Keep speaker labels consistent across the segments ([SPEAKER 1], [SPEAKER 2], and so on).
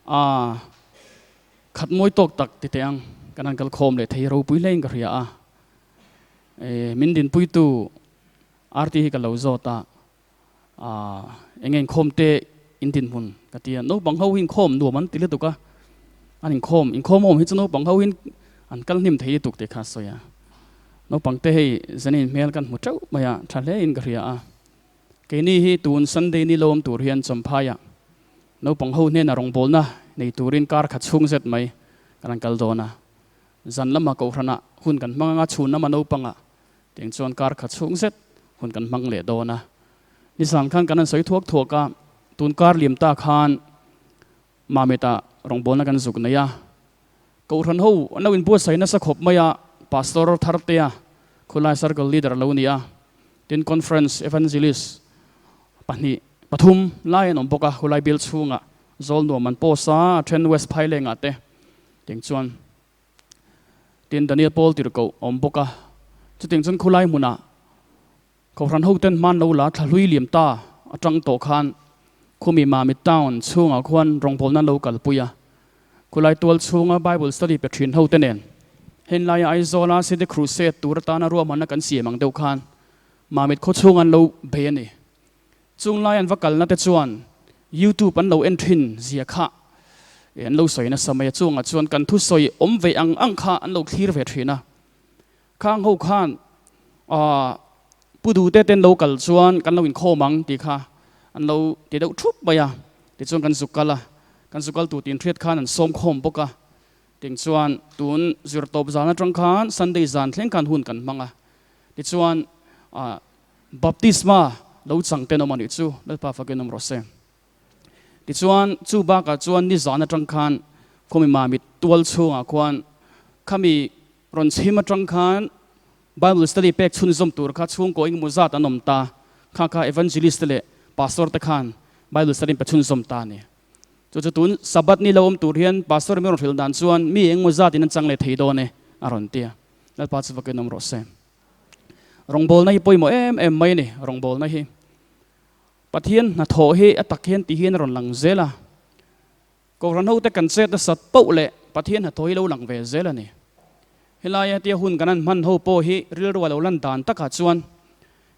[SPEAKER 1] A khat mawi tawk tak ti teh ang kan han kal khawm leh thei ropui hlein ka hria a. Min dinpuitu RT hi ka lo zawt a, eng nge inkhawm te in dinhmun ka ti a, naupang ho hi inkhawm nuam an ti lutuk a, an inkhawm inkhawm awm hi chu naupang ho hin an kal hnim thei lutuk tih kha a sawi a, naupang te hei zanin hmel kan hmu teuh mai a, tha hle in ka hria a, keini hi tun Sunday ni lawm tur hian Champhaiah naupang ho hnena rawngbawlna nei turin kar khat chhung zet mai kan han kal dawn a, zan lama kohhranah hun kan hmang anga chhun lama naupangah Tiang chuan kar khat chhung zet hun kan hmang leh dawn a. Nizan khan kan han sawi thuak thuak a, tun kar liam ta khan Mamit-ah rawngbawlna kan zuk nei a. Kohhran ho an lo inbuatsaih nasa khawp mai a, Pastor Thartea khulai Circle Leader a lo ni a, tin Conference Evangelist pahnih, pathum lai an awm bawk a, khulai bial chhungah Zawlnuam an post a, a then West Phailengah te tiang chuan. Tin, Daniel Paul tirhkoh a awm bawk a. Chutiang chuan khulai hmunah Kohhran hoten hman lo la thlahlui liam ta atang tawh khan khumi Mamit Town chhungah khuan rawngbawlna an lo kalpui a. Khulai tual chhunga Bible study pe thin hote nen henlaia Aizawla City Crusade tur atana ruahmanna kan siam ang deuh khan Mamit khaw chhung an lo bei a ni. Chunglai an va kalna te chuan YouTube an lo en thin zia kha an lo sawi nasa mai a, chungah chuan kan thusawi awm ve ang ang kha an lo thlir ve thin a. Khang ho khan aah Pu Dute ten lo kal chuan kan lo inkhawm ang tih kha an lo ti deuh thup mai a, tichuan kan zuk kal a, kan zuk kal tur tih inhriat khan an sawm khawm bawk a, ting chuan tun zirtawp zan atang khan Sunday zan thleng khan hun kan hmang a, tichuan aah Baptisma lo chang ten awm a nih chu, Lalpa fakin awm rawh se. Tichuan, chu bakah chuan nizan atang khan khawmi Mamit tual chhungah khuan khami rawn chhim atang khan Bible study pek chhunzawm tur kha chhungkaw engemaw zat an awm ta, kha kha Evangelist te leh Pastor te khan Bible study an pe chhunzawm ta a ni. Chu chu tun Sabbath ni lo awm tur hian Pastor mi rawn hrilh dan chuan mi engemaw zat in an chang leh thei dawn e a rawn ti a, Lalpa chu fakin awm rawh se. Rawngbawlna hi pawimawh em em mai a ni, rawngbawlna hi. Pathian hnathawh hi a tak hian ti hian a rawn lang zel a. Kohhran hote kan chet nasat poh leh Pathian hnathawh hi lo lang ve zel a ni. Helai hetia hun kan han hman ho pawh hi rilru a lo lan dan takah chuan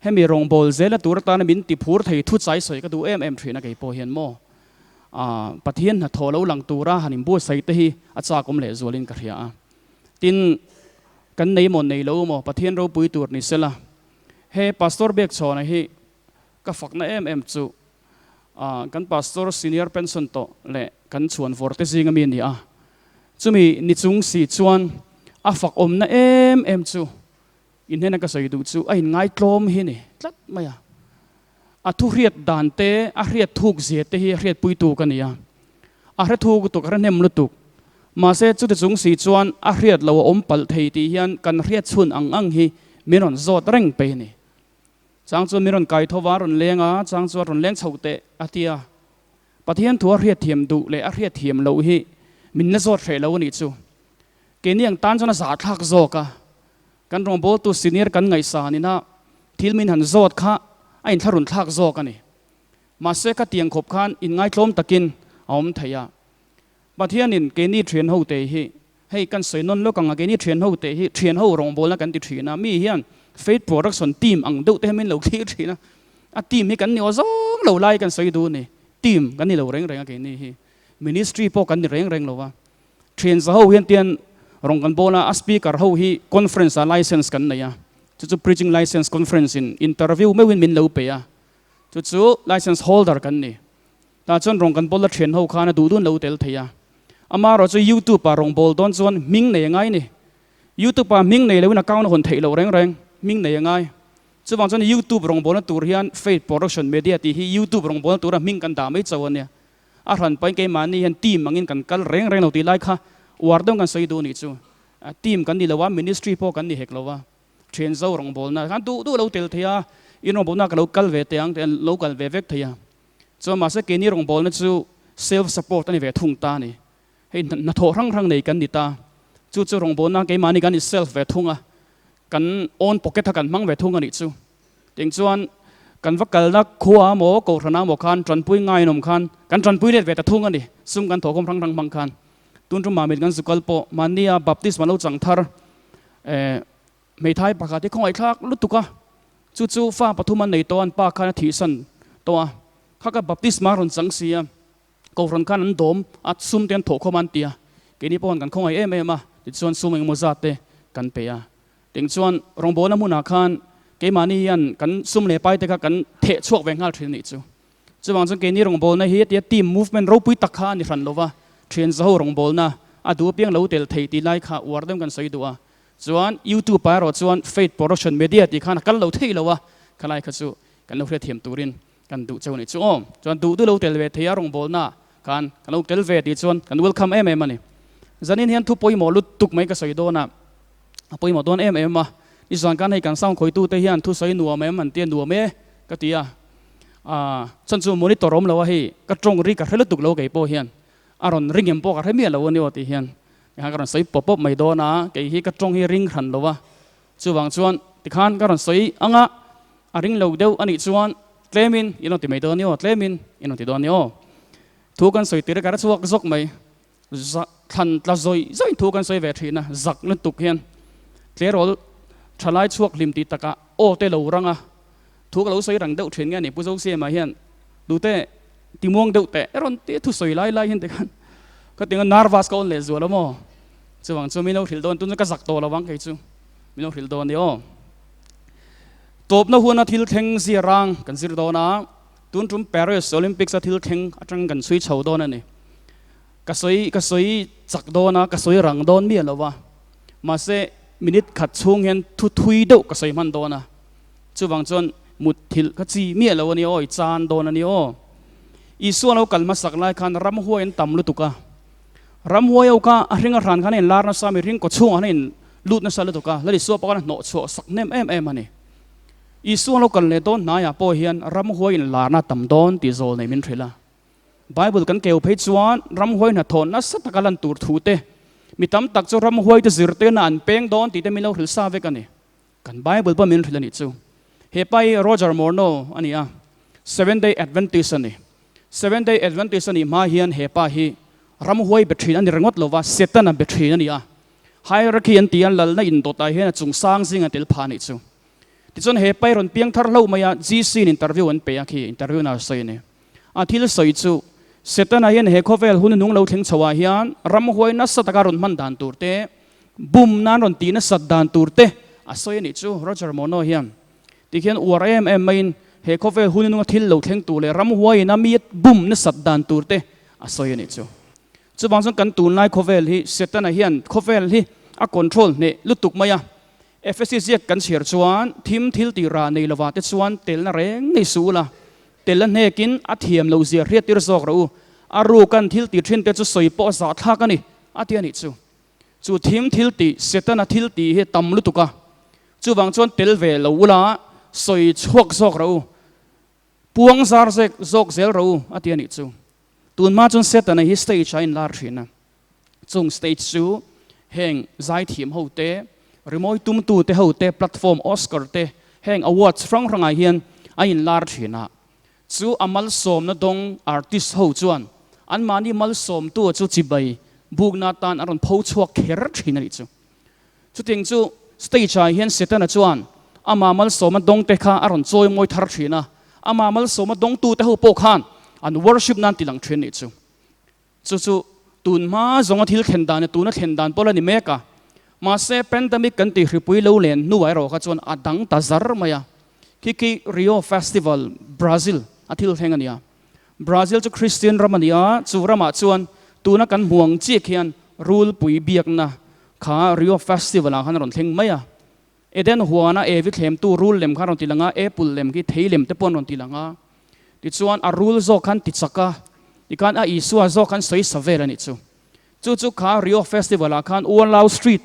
[SPEAKER 1] hemi rawngbâwl zela tur atana min ti phur thei thu chai sawi ka duh em em thin a kei pawh hian maw. Pathian hnathawh lo lang tura han inbuatsaih te hi a châkawm lehzualin ka hria a. Tin, kan nei maw nei lo maw Pathian ropui tur ni sela, he Pastor Biakchhawna hi ka fakna em em chu kan Pastor senior pension tawh leh kan chhuan vawr te zinga mi a ni a, chumi ni chung si chuan a fak awmna em em chu in hnena ka sawi duh chu a inngaitlawm hi a ni tlat mai a. A thu hriat dan te, a hriat thuk zia te hi a hriatpuitu ka ni a. A hre thuk lutuk, a hre hnem lutuk. Mahse, chuti chung si chuan a hriat lo a awm palh thei tih hian kan hriat chhun ang ang hi min rawn zawt reng pei a ni. Chang chuan min rawn kai tho va, a rawn leng a, chang chuan rawn leng chho teh a ti a. Pathian thu a hriat thiam duh leh a hriat thiam loh hi min la zawt hreh lo a nih chu. Keini ang tan chuan a zahthlak zawk a. Kan rawngbawltu senior kan ngaihsan ina thil min han zawt kha a inthlahrun thlak zawk a ni. Mahse ka tiang khawp khan inngaitlawm takin a awm thei a. Pathianin keini thian ho te hi, hei kan sawi nawn lawk ang a, keini thian ho te hi thian ho rawngbawlna kan ti thin a, mi hian Faith Production team ang deuh te hi min lo thlir thin a, a team hi kan ni aw zawng lo lai kan sawi duh a ni. Team kan ni lo reng reng a keini hi. Ministry pawh kan ni reng reng lo a. Thian za ho hian tian rawng kan bawl a, a speaker ho hi conference ah license kan nei a, chu chu preaching license conference in interview meuhin min lo pe a, chu chu license holder kan ni. Tah chuan rawng kan bawl a thian ho khan a duh dun lo tel thei a. Amaherawh chu youtube ah rawng bawl dawn chuan hming nei a ngai ni. Youtube ah hming nei loin account a hawn theih loh reng reng, hming nei a ngai. Chuvang chuan youtube rawng bawlna tur hian Faith Production Media tih hi youtube rawng bawlna tura hming kan dah mai chauh a nia. A hran pahin keimahni hian team angin kan kal reng reng lo tih lai kha uar deuh kan sawi duh nih chu. Team kan ni lo a, ministry pawh kan ni hek lo a. Thian zo rawngbawlna khan duh duh lo tel thei a, in rawngbawlna ka lo kal ve teh ang tih an lo kal ve vek thei a. Chuan mahse keini rawngbawlna chu self support a ni ve thung ta a ni. Hei hnathawh hrang hrang nei kan ni ta. Chu chu rawngbawlna keimahni kan in self ve thung a, kan own pocket kha kan hmang ve thung a nih chu. Tiang chuan. Kan va kalna khua maw, kohhrana maw khan tanpui ngainawm khan kan tanpui let ve ta thung a ni. Sum kan thawhkhawm hrang hrang hmang khan tun tum mamit kan zu kal pawh mahnia baptisma lo chang thar eh hmeithai pakhat hi khawngaihthlak lutuk a, chu chu fa pathum an nei tawh a, an pa khan a thihsan tawh a, kha ka baptisma a rawn chang si a. Kohhran khan an dawm a, sum te an thawhkhawm a an ti a, keini pawh kan khawngaih em em a, tichuan sum engemaw zat te kan pe a. Teng chuan rawngbawlna hmunah khan keimahni hian kan sum leh pai te kha kan theh chhuak ve nghal thin a nih chu. Chuvang chuan keini rawngbawlna hi tia team movement ropui tak kha a ni hran lo va, thian zaho rawngbawlna a duh apiang lo tel thei tih lai kha uar deuhin kan sawi duh a. Chuan YouTube ah erawh chuan Faith Production Media tih khan a kal lo thei lo a, khalai kha chu kan lo hriatthiam turin Kan duh cheu nih chu aw. Chuan duh duh lo tel ve thei a rawngbawlna khan kan lo tel ve tih chuan kan welcome em em a ni. Zanin hian thu pawimawh lut tuk mai ka sawi dawn a, a pawimawh dawn em em a. Nizan khan hei kan sound khawitute hian thu sawi nuam em an ti a, nuam e ka ti a. Aaa chuan chu monitor awm lo a hei ka tawng ri ka hre lutuk lo kei pawh hian a rawn ring em pawh ka hre miah lo a ni aw tih hian tikhan ka rawn sawi pawp pawp mai dawn a, kei hi ka tawng hi ring hran lo a. Chuvang chuan tikhan ka rawn sawi ang a, a ring lo deuh a nih chuan tlemin in rawn ti mai dawn ni aw, tlemin in rawn ti dawn ni aw. Thu kan sawi tir a ka hre chhuak zawk mai, zak thlan tla zawih zawih thu kan sawi ve thin a, zak lutuk hian tleirawl thalai chhuak hlim tih takah aw te lo rang a, thu ka lo sawi rang deuh thin nge ni Pu Zosiama hian tute timuang deuh teh rawn ti thu sawi lai lai hian tikhan ka ti nga nervous ka awn leh zual a maw chuvang chu min lo hrilh dawn tun chu ka zak tawh lo ang kei chu min lo hrilh dawn ni aw tawpna huna thil thleng zia rang kan zir dawn a tun tum Paris Olympics a thil thleng atang kan chhui chho dawn a ni ka sawi ka sawi chak dawn a ka sawi rang dawn miah lo va mahse minute khat chhung hian thu thui deuh ka sawi hman dawn a. Chuvang chuan mut thilh kha chi miah lo a ni aw, i chan dawn a ni aw. Isua lo kal hmasak lai khan ramhuai an tam lutuk a. Ramhuai ho kha a hring a hran khan a inlar nasa a, mihring kawchhungah khan a in lut nasa lutuk a, Lal Isua pawh khan a hnawh chhuah sak hnem em em a ni. Isua lo kal leh dawn hnaiah pawh hian ramhuai inlarna a tam dawn tih zawl nei min hrilh a. Bible kan keu phei chuan ramhuai hnathawh nasa taka lan tur thu te, mi tam tak chu ramhuai te zirtirna an peng dawn tih te min lo hrilh sa vek a ni. Kan Bible pawh min hrilh a nih chu. He pa hi Roger Morneau a ni a, Seventh Day Adventist a ni. Seventh Day Adventist a nih hma hian he pa hi ramhuai be thin a ni ringawt lo va, Setana be thin a ni a. Hierarchy an ti a, lalna indawtah hian a chung sang zinga tel pha a nih chu. Tichuan he pa hi rawn piang thar hlauh mai a, GC in interview an pe a khi, interview na sawi a ni. A thil sawi chu, Setana hian he khawvel hun nung lo thleng chho ah hian ramhuai nasa taka rawn hman dan tur te, Bum nan rawn tih nasat dan tur te a sawi a nih chu Roger Mono hian. Tikhian uar em em maiin he khawvel hun nunga thil lo thleng tur leh ramhuaiin a mi bum nasat dan tur te a sawi a nih chu. Chuvang chuan kan tunlai khawvel hi Setana hian khawvel hi a control hneh lutuk mai a. Efesi ziak kan chhiar chuan thim thil tih rah nei lovah te chuan telna reng nei suh ula, tel a hnekin a thiam loh zia hriattir zawk rawh u. A rukan thil tih thin te chu sawi pawh a zahthlak a ni a ti a nih chu. Chu thim thil tih, Setana thil tih hi tam lutuk a. Chuvang chuan tel ve lo ula, sawi chhuak zawk rawh u. Puang zar zek zawk zel rawh u, a ti a nih chu. Tunhma chuan Setana hi stage ah a inlar thin a. Chung stage chu heng zaithiam ho te, rimawi tumtu te ho te, platform Oscar te, heng awards hrang hrangah hian a inlar thin a. Chu a malsawmna dawng artist ho chuan anmahni malsawmtu chu chibai bukna atan an rawn pho chhuak kher thin a nih chu. Chutiang chu stage ah hian Setana chuan ama malsawma dawngte kha a rawn chawi mawi thar thin a, ama malsawma dawngtute ho pawh khan an worship nan tilang thin a nih chu. Chu chu tun hma zawnga thil thlen dan leh tuna thlen dan pawh la ni mek a. Mahse, pandemic kan tih hripui lo len hnuah erawh kha chuan a dang ta zar mai a. Khi khi Rio Festival, Brazil a thil thleng a ni a. Brazil chu Christian ram a ni a, chu ramah chuan tuna kan hmu ang chiah khian rulpui biakna kha Rio Festival ah khan a rawn thleng mai a. Eden huana Evi thlemtu rul lem kha a rawn ti lang a, apple lem khi thei lem te pawh an rawn ti lang a. Tichuan a rul zawk khan ti chak a, tikhan a Isua zawk khan sawi sa vel a nih chu. Chu chu kha Rio Festival ah khan Ualau Street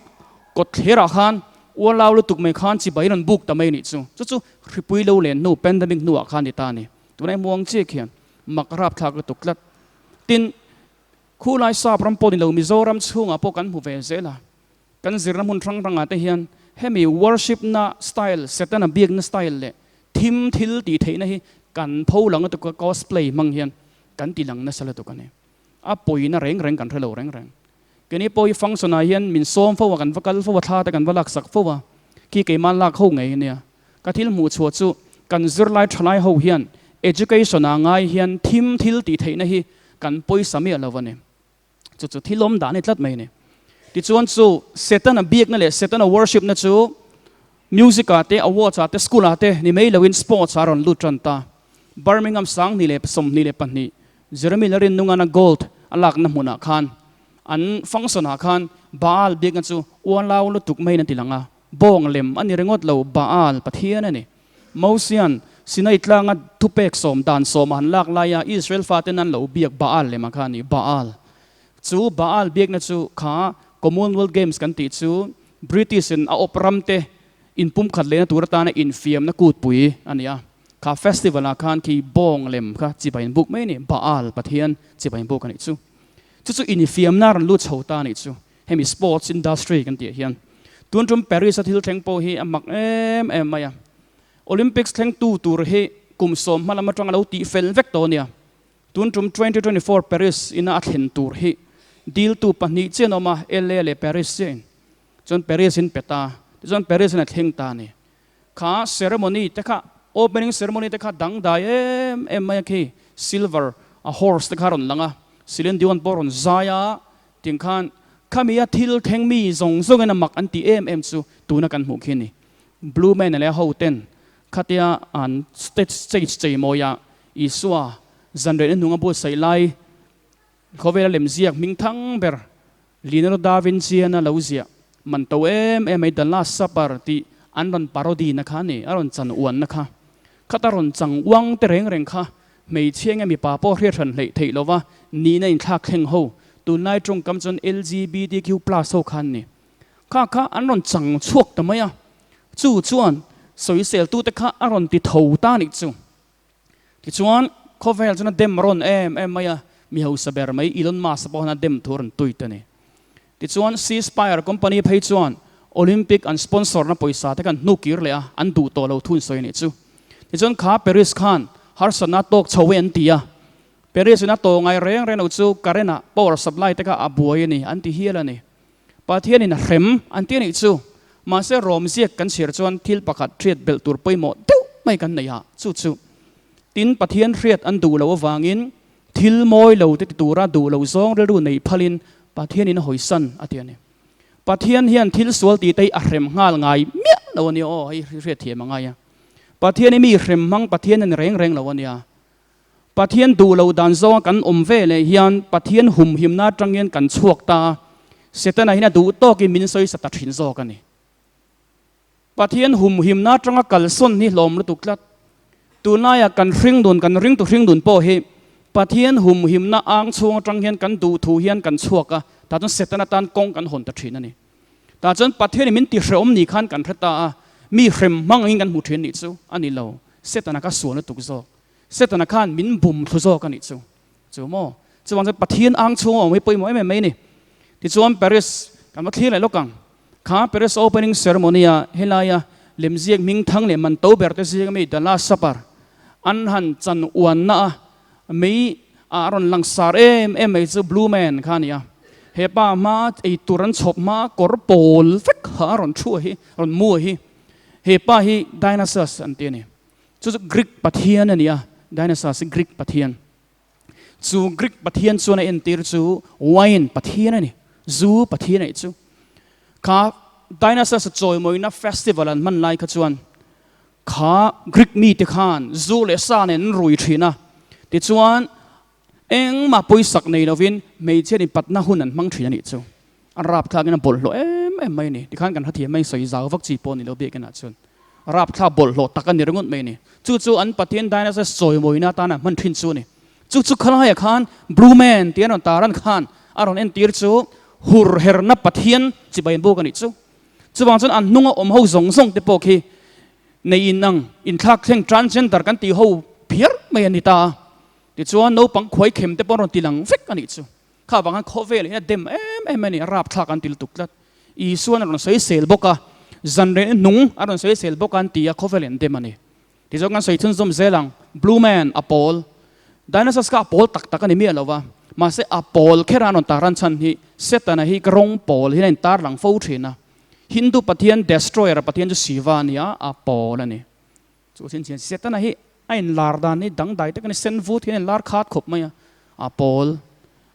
[SPEAKER 1] kawt thler ah khan Ualau lutuk mai khan chibai rawn buk ta mai a nih chu. Chu chu hripui lo len hnu, pandemic hnu ah khan ni ta a ni. Tunah hi muang chiah khian mak rapthlak lutuk tlat. Tin, khulai sap ram pawh ni lo Mizoram chhungah pawh kan hmu ve zel a. Kan zirna hmun hrang hrangah te hian hemi worship na style, Setana biakna style leh Thim thil tih theihna hi kan pho lang lutuk a, cosplay hmang hian kan ti lang nasa lutuk a ni. A pawina reng reng kan hre lo reng reng. Keini pawh hi function ah hian min sawm fo a, kan va kal fo a, thla te kan va lak sak fo a, khi keimah lak ho ngei a nia. Ka thil hmuh chhuah chu kan zirlai thalai ho hian education ah ngai hian thim thil tih theihna hi kan pawisa miah lo a ni. Chu chu thil awm dan a ni tlat mai a ni. Tichuan chu Setana biakna leh Setana worship na chu music ah te, awards ah te, school ah te ni mai loin sports ah a rawn lut tan ta. Birmingham 2022, Jeremy Larinnungana gold a lakna hmunah khan an function ah khan Baal biakna chu ualau lutuk maiin a ti lang a. Bawng lem a ni ringawt lo, Baal Pathian a ni. Mosian Sinai tlanga thupek sawm dan sawm a han lak laia Israel faten an lo biak Baal lem a kha a ni, Baal. Chu Baal biakna chu kha Commonwealth Games kan tih chu British in a awp ram te inpumkhat lehna tur atana infiamna kutpui a ni a. Kha festival ah khan khi bawng lem kha chibai in buk mai a ni, Baal Pathian chibai in buk a nih chu. Chu chu infiamna a rawn lut chho ta a nih chu. Hemi sports industry kan tih ah hian tun tum Paris a thil thleng pawh hi a mak em em mai a. Olympics thleng tu tur hi kum sawm hma lam atang a lo tih fel vek tawh a nia. Tun tum 2024 Paris ina a thlen tur hi deal tu pahnih chiah an awm a, LA leh Paris chiah in. Chuan Paris in pe ta, tichuan Paris in a thleng ta a ni. Kha ceremony te kha opening ceremony te kha dangdai em em mai a khi silver a horse te kha a rawn lang a, Celine Dion pawh a rawn zai a, Tiang khan khami a thil thleng mi zawng zawngin a mak an tih em em chu tuna kan hmuh khi a ni. Blue Man leh a hoten khatia an stage stage chei mawia Isua zanriahna hnung a buatsaih lai khawvela lemziak hming thang ber Leonardo da Vinci-an a lo ziah man to em em mai The Last Supper tih an rawn parody na kha a ni, a rawn chan uanna kha. Khata rawn chang uang te reng reng kha Hmeichhia nge mipa pawh hriat hran hleih theih lova nihna inthlak thleng ho, tunlai tawngkam chuan LGBTQ plus ho kha an ni. Kha kha an rawn chang chhuak ta mai a, chu chuan sawiseltute kha a rawn ti tho ta nih chu. Tichuan, khawvel chuan a dem rawn em em mai a, mi hausa ber mai Elon Musk-a pawh khan a dem thu a rawn tweet a ni. Tichuan, C-Spire company phei chuan Olympic an sponsor-na pawisa te khan hnukir leh a, an duh tawh lo thun sawi a nih chu. Tichuan kha Paris khan harsatna tawk chho e an ti a, Paris in a tawh ngai reng reng lo chu current ah power supply te kha a buai a ni an ti hial a ni. Pathian in a hrem an ti a nih chu. Mahse Rom ziak kan chhiar chuan thil pakhat hriat belh tur pawimawh deuh mai kan nei a, chu chu tin Pathian hriat an duh loh avangin Thil mawi lo te ti tura duh lo zawng rilru nei phalin Pathianin a hawisan a ti a ni. Pathian hian thil sual tih te hi a hrem nghal ngai miah lo a nia aw, hei hriat thiam a ngai a. Pathian hi mi hrem hmang Pathian a ni reng reng lo a nia. Pathian duh lo dan zawnga kan awm ve leh hian Pathian humhimna atangin kan chhuak ta a, Setana hian a duh tawkin min sawisa ta thin zawk a ni. Pathian humhimna atanga kalsawn hi hlawm lutuk tlat. Tunlaia kan hringdun, kan ringtu hringdun pawh hi Pathian humhimna ang chhung atang hian kan duh thu hian kan chhuak a, tah chuan Setana tan kawng kan hawn ta thin a ni. Tah chuan Pathianin min tihrehawm ni khan kan hre ta a, mi hrem hmang angin kan hmu thin nih chu a ni lo. Setana kha sual lutuk zawk. Setana khan min bum thlu zawk a nih chu. Chu maw? Chuvang chuan Pathian ang chhung a awm hi pawimawh em em mai a ni. Tichuan Paris kan va thlir leh lawk ang. Kha Paris opening ceremony a helaia lemziak hming thang leh man to ber te zing ami The Last Supper an han chan uanna a mei ah a rawn lang sar em em mai chu Blue Man kha a ni a. He pa hma ei tur an chhawp hma kawr pawl vek kha a rawn thu a hi, rawn mu a hi. He pa hi Dionysus an ti a ni. Chu chu Greek pathian a ni a, Dionysus hi Greek pathian. Chu Greek pathian chuan a entir chu wine pathian a ni, zu pathian a nih chu. Kha Dionysus chawimawina festival an hman lai kha chuan kha Greek mite khan zu leh sa nen an rui thin a, tichuan engmah pawisak nei lovin hmeichhia in patna hun an hmang thin a nih chu. A rapthlakin a bawlhhlawh em em mai a ni. Tikhan kan hrethiam mai sawi zau vak chi pawh a ni lo biakin ah chuan. Rapthlak bawlhhlawh tak a ni ringawt mai a ni. Chu chu an Pathian Dionysus chawimawina atana hman thin chu a ni. Chu chu khalaiah khan Blue Man tih an rawn tar an khan a rawn entir chu hur herna Pathian chibai an buk a nih chu. Chuvang chuan an hnunga awm ho zawng zawng te pawh khi nei in ang inthlak thleng transgender kan tih ho phiar mai a ni ta a. Tichuan naupang khuai khem te pawh an rawn ti lang vek a nih chu. Kha vang khan khawvel hi a dem em em a ni, a rapthlak an ti lutuk tlat. Isuan a rawn sawi sel bawk a, zanreh hnung a rawn sawi sel bawk a an ti a, khawvel an dem a ni. Ti zawk kan sawi chhunzawm zel ang. Blue Man, a pawl. Dinosaurs kha a pawl tak tak a ni miah lo va, mahse a pawl kher a an rawn tarlan chhan hi Setana hi ka rawng pawl hian a intarlang fo thin a. Hindu pathian Destroyer pathian chu Shiva a ni a, a pawl a ni. Chu chin chian Setana hi a inlar dan hi dangdai tak a ni, sen vut hian a inlar khat khawp mai a, a pawl.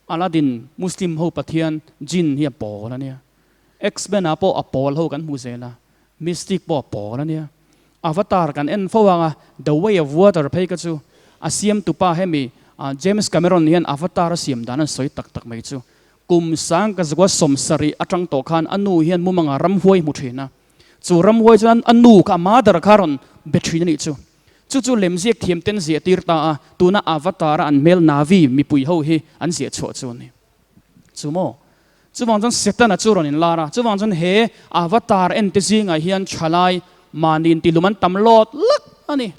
[SPEAKER 1] Aladdin, Muslim ho pathian Jinn hi a pawl a nia. X-Men ah pawh a pawl ho kan hmu zel a, Mystic pawh a pawl a nia. Avatar kan en fo ang a, The Way of Water phei kha chu a siamtupa hemi James Cameron hian Avatar a siam dan an sawi tak tak mai chu. Kum sang ka zukua 70 atang tawh khan a nu hian mumanga ramhuai hmu thin a. Chu ramhuai chuan a nu kha a mother kha rawn be thin a nih chu. Chu chu lemziak thiam ten ziah tir ta a, tuna Avatar a an hmel Na'vi mipui ho hi an ziah chhuah chu a ni. Chu maw? Chuvang chuan Setana chu rawn inlar a, chuvang chuan he Avatar ente zingah hian thalai mahni intihlum an tam lawt lak a ni.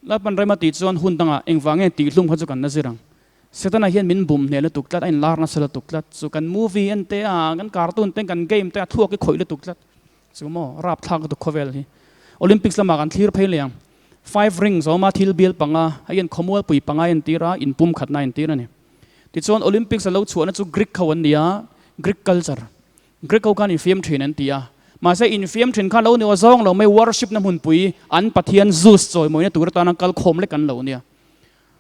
[SPEAKER 1] Lalpan rema tih chuan hun dangah engvang nge tihhlum kha chu kan la zir ang. Setana hian min bum hneh lutuk tlat, a inlar nasa lutuk tlat. Chu kan movie en te a, kan cartoon te, kan game te a thluak hi khawih lutuk tlat. Chu maw? Rapthlak lutuk khawvel hi. Olympics lamah kan thlir phei leh ang. Five rings a awm a, thil bial panga, hei hian khawmualpui panga a entir a, inpumkhatna a entir a ni. Tichuan Olympics a lo chhuahna chu Greek ho an ni a, Greek culture. Greek ho khan infiam thin an ti a. Mahse infiam thin kha lo ni aw zawng lo mai worship na hmunpui an pathian Zeus chawimawina tur atana kal khawm lek an lo nia.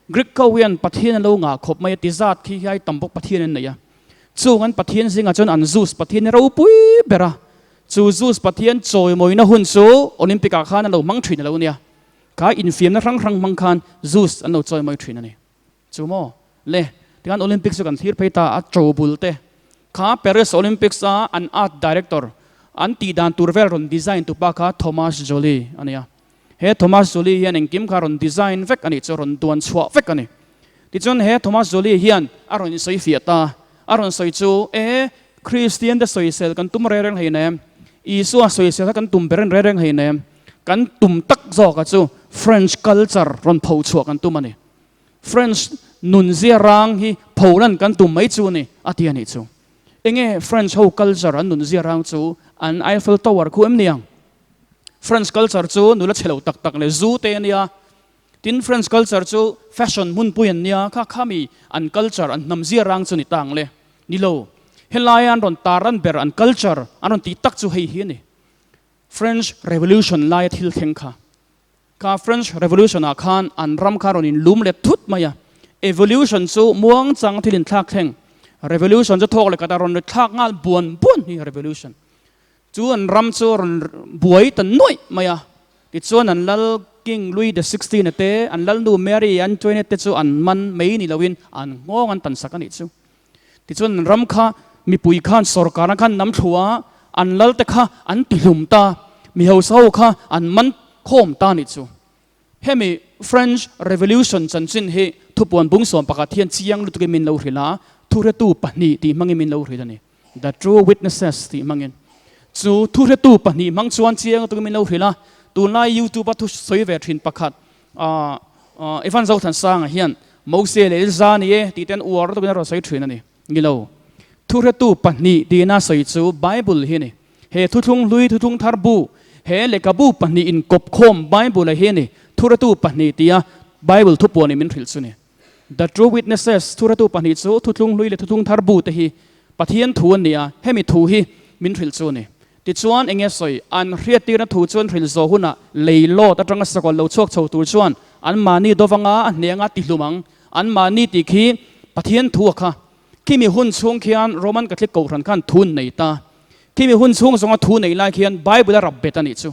[SPEAKER 1] Greek ho hian pathian an lo ngah khawp mai a, ti zat khi hiai tam bawk pathian an nei a. Chung an pathian zingah chuan an Zeus pathian hi ropui ber a. Chu Zeus pathian chawimawina hun chu Olympic ah khan an lo hmang thin a lo nia. Kha infiamna hrang hrang hmang khan Zeus an lo chawimawi thin a ni. Chu maw? Le, tikhan Olympics chu kan thlir phei ta a, cho bul te kha Paris Olympics a an art director an tih dan tur vel rawn design tu pa kha Thomas Joly a ni a. He Thomas Joly hian engkim kha rawn design vek a nih chu, rawn duan chhuah vek a ni. Tichuan he Thomas Joly hian a rawn insawi fiah ta, a rawn sawi chu, E, Kristian te sawisel kan tum reng reng hleinem, Isua sawisel kha kan tum ber reng reng hleinem, kan tum tak zawk a chu French culture rawn pho chhuah kan tum a ni. French nun zia rang hi pholan kan tum mai chu ni a ti a nih chu. Enge French ho culture an nun zia rang chu an Eiffel Tower khu em ni ang? French culture chu nula chhe lo tak tak leh zu te a nia. Tin French culture chu fashion hmunpui an nia kha khami an culture an hnam zia rang chu ni ta ang le. Ni lo. Helaia an rawn tar an ber an culture an rawn tih tak chu hei hi a ni. French Revolution laia thil thleng kha. Kha French Revolution ah khan an ram kha rawn in lum let thut mai a, evolution chu muangchang thil in thlak thleng, revolution chu thawk leh khat a rawn ri thlak nghal buan buan hi revolution chu an ram chu rawn buai ta nuaih mai a, tichuan an lal King Louis the Sixteen a te, an lalnu Mary Antoinette te chu an man mai ni loin an nghawng an tan sak a nih chu. Tichuan an ram kha mipui khan sorkarna khan nam thlu a, an lal te kha an tihlum ta, mi hausa ho kha an man khawm ta nih chu. Hemi French Revolution chanchin hi thupuan bung 11 hian chiang lutukin min lo hrilh a, thuhretu pahnih tih hmangin min lo hrilh a ni. The True Witnesses tih hmangin. Chu thuhretu pahnih hmang chuan chiang lutukin min lo hrilh a, tunlai YouTube a thu sawi ve thin pakhat Evan Zothansanga hian Mose leh Elza ni e tih ten uar lutukin a rawn sawi thin a ni. Ni lo. Thuhretu pahnih tina sawi chu Bible hi a ni. He thuthlung hlui thuthlung thar bu, he lehkhabu pahnih inkawp khawm Bible-a hi a ni. Thuhretu pahnih tia Bible thupuan in min hrilh chu ni. The True Witnesses, Thuhretu pahnih chu thuthlung hlui leh thuthlung thar bu te hi Pathian thu an ni a, hemi thu hi min hrilh chu a ni. Tichuan, enge sawi? An hriattirna thu chuan hrilh zawh hunah lei lawt atanga sakawlh lo chhuak chho tur chuan anmahni dovanga a hnenga tihlum ang. Anmahni tih khi Pathian thu a kha. Khimi hun chhung khian Roman Catholic Kohhran khan thu an nei ta. Khimi hun chhung zawnga thu nei lai khian Bible a rap bet a nih chu.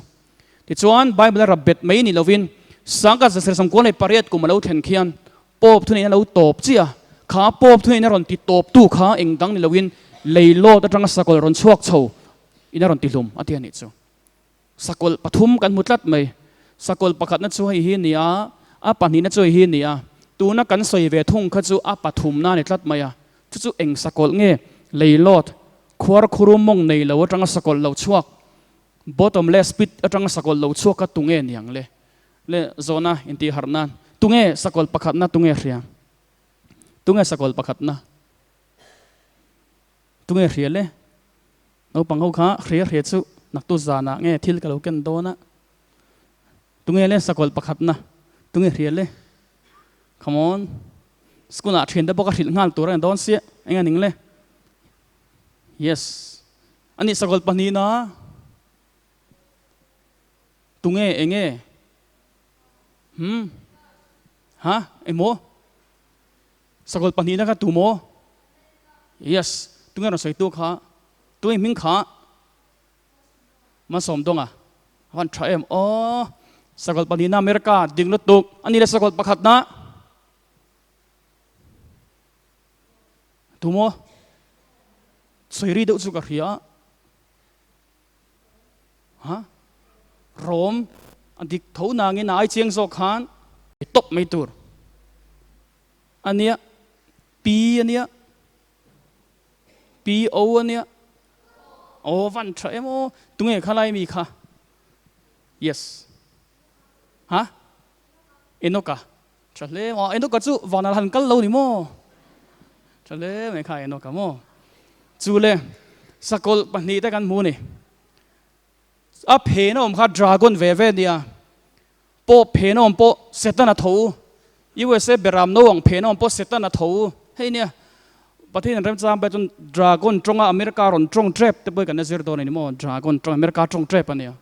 [SPEAKER 1] Tichuan, Bible a rap bet mai ni lovin Sangha 1848 kum a lo thlen khian Pope thuneihna lo tawp chiah a, kha Pope thuneihna rawn ti tawptu kha eng dang ni loin lei lawt atanga sakawlh rawn chhuak chho in a rawn ti hlum a ti a nih chu. Sakawlh pathum kan hmu tlat mai. Sakawlh pakhatna chu hei hi a ni a, a pahnihna chu hei hi a ni a, tuna kan sawi ve thung kha chu a pathumna a ni tlat mai a. Chu chu eng sakawlh nge? Lei lawt, khuar khuru mawng nei lo atanga sakawlh lo chhuak, bottomless pit atanga sakawlh lo chhuak kha tunge niang le? Le zawhna intih harh nan tunge sakawlh pakhatna tunge hria? Tunge sakawlh pakhatna tunge hria le? Naupang ho kha hria hria chu naktu zanah nge thil ka lo ken dawn a? Tunge le sakawlh pakhatna? Tunge hria le? Come on. School ah thiante bawk a hrilh nghal tur a ni dawn sia, eng a ning le? Yes. Ani sakawlh pahnihna? Tunge enge? Hmm. Ha? Emaw? Sakawlh pahnihna kha tu maw? Yes. Tunge rawn sawi tu kha? Tunge hming kha? Malsawm dawnga a van tha em aw. Sakawlh pahnihna America ding lutuk a ni le sakawlh pakhatna tu maw? Sawi ri deuh chu ka hria a. Ha? Rom a dik tho nangin a ai chiang zawk khan tawp mai tur a nia, P a nia. Pi O a nia. Aw van tha em aw. Tunge kha lai mi kha? Yes. Ha? Enoka. Tha hle maw. Enoka chu vanah han kal lo ni maw? Tha hle mai kha Enoka maw. Chu le sakawlh pahnih te kan hmu ni. A phen a awm kha dragon ve ve nia. Pawh phen a awm pawh Satan a tho. USA beram no ang phen a awm pawh Satan a tho. Hei nia, Pathian in remchang pek chuan Dragon tawnga America rawn tawng tep te pawh hi kan la zir dawn a ni maw? Dragon tawng, America tawng tep a nia.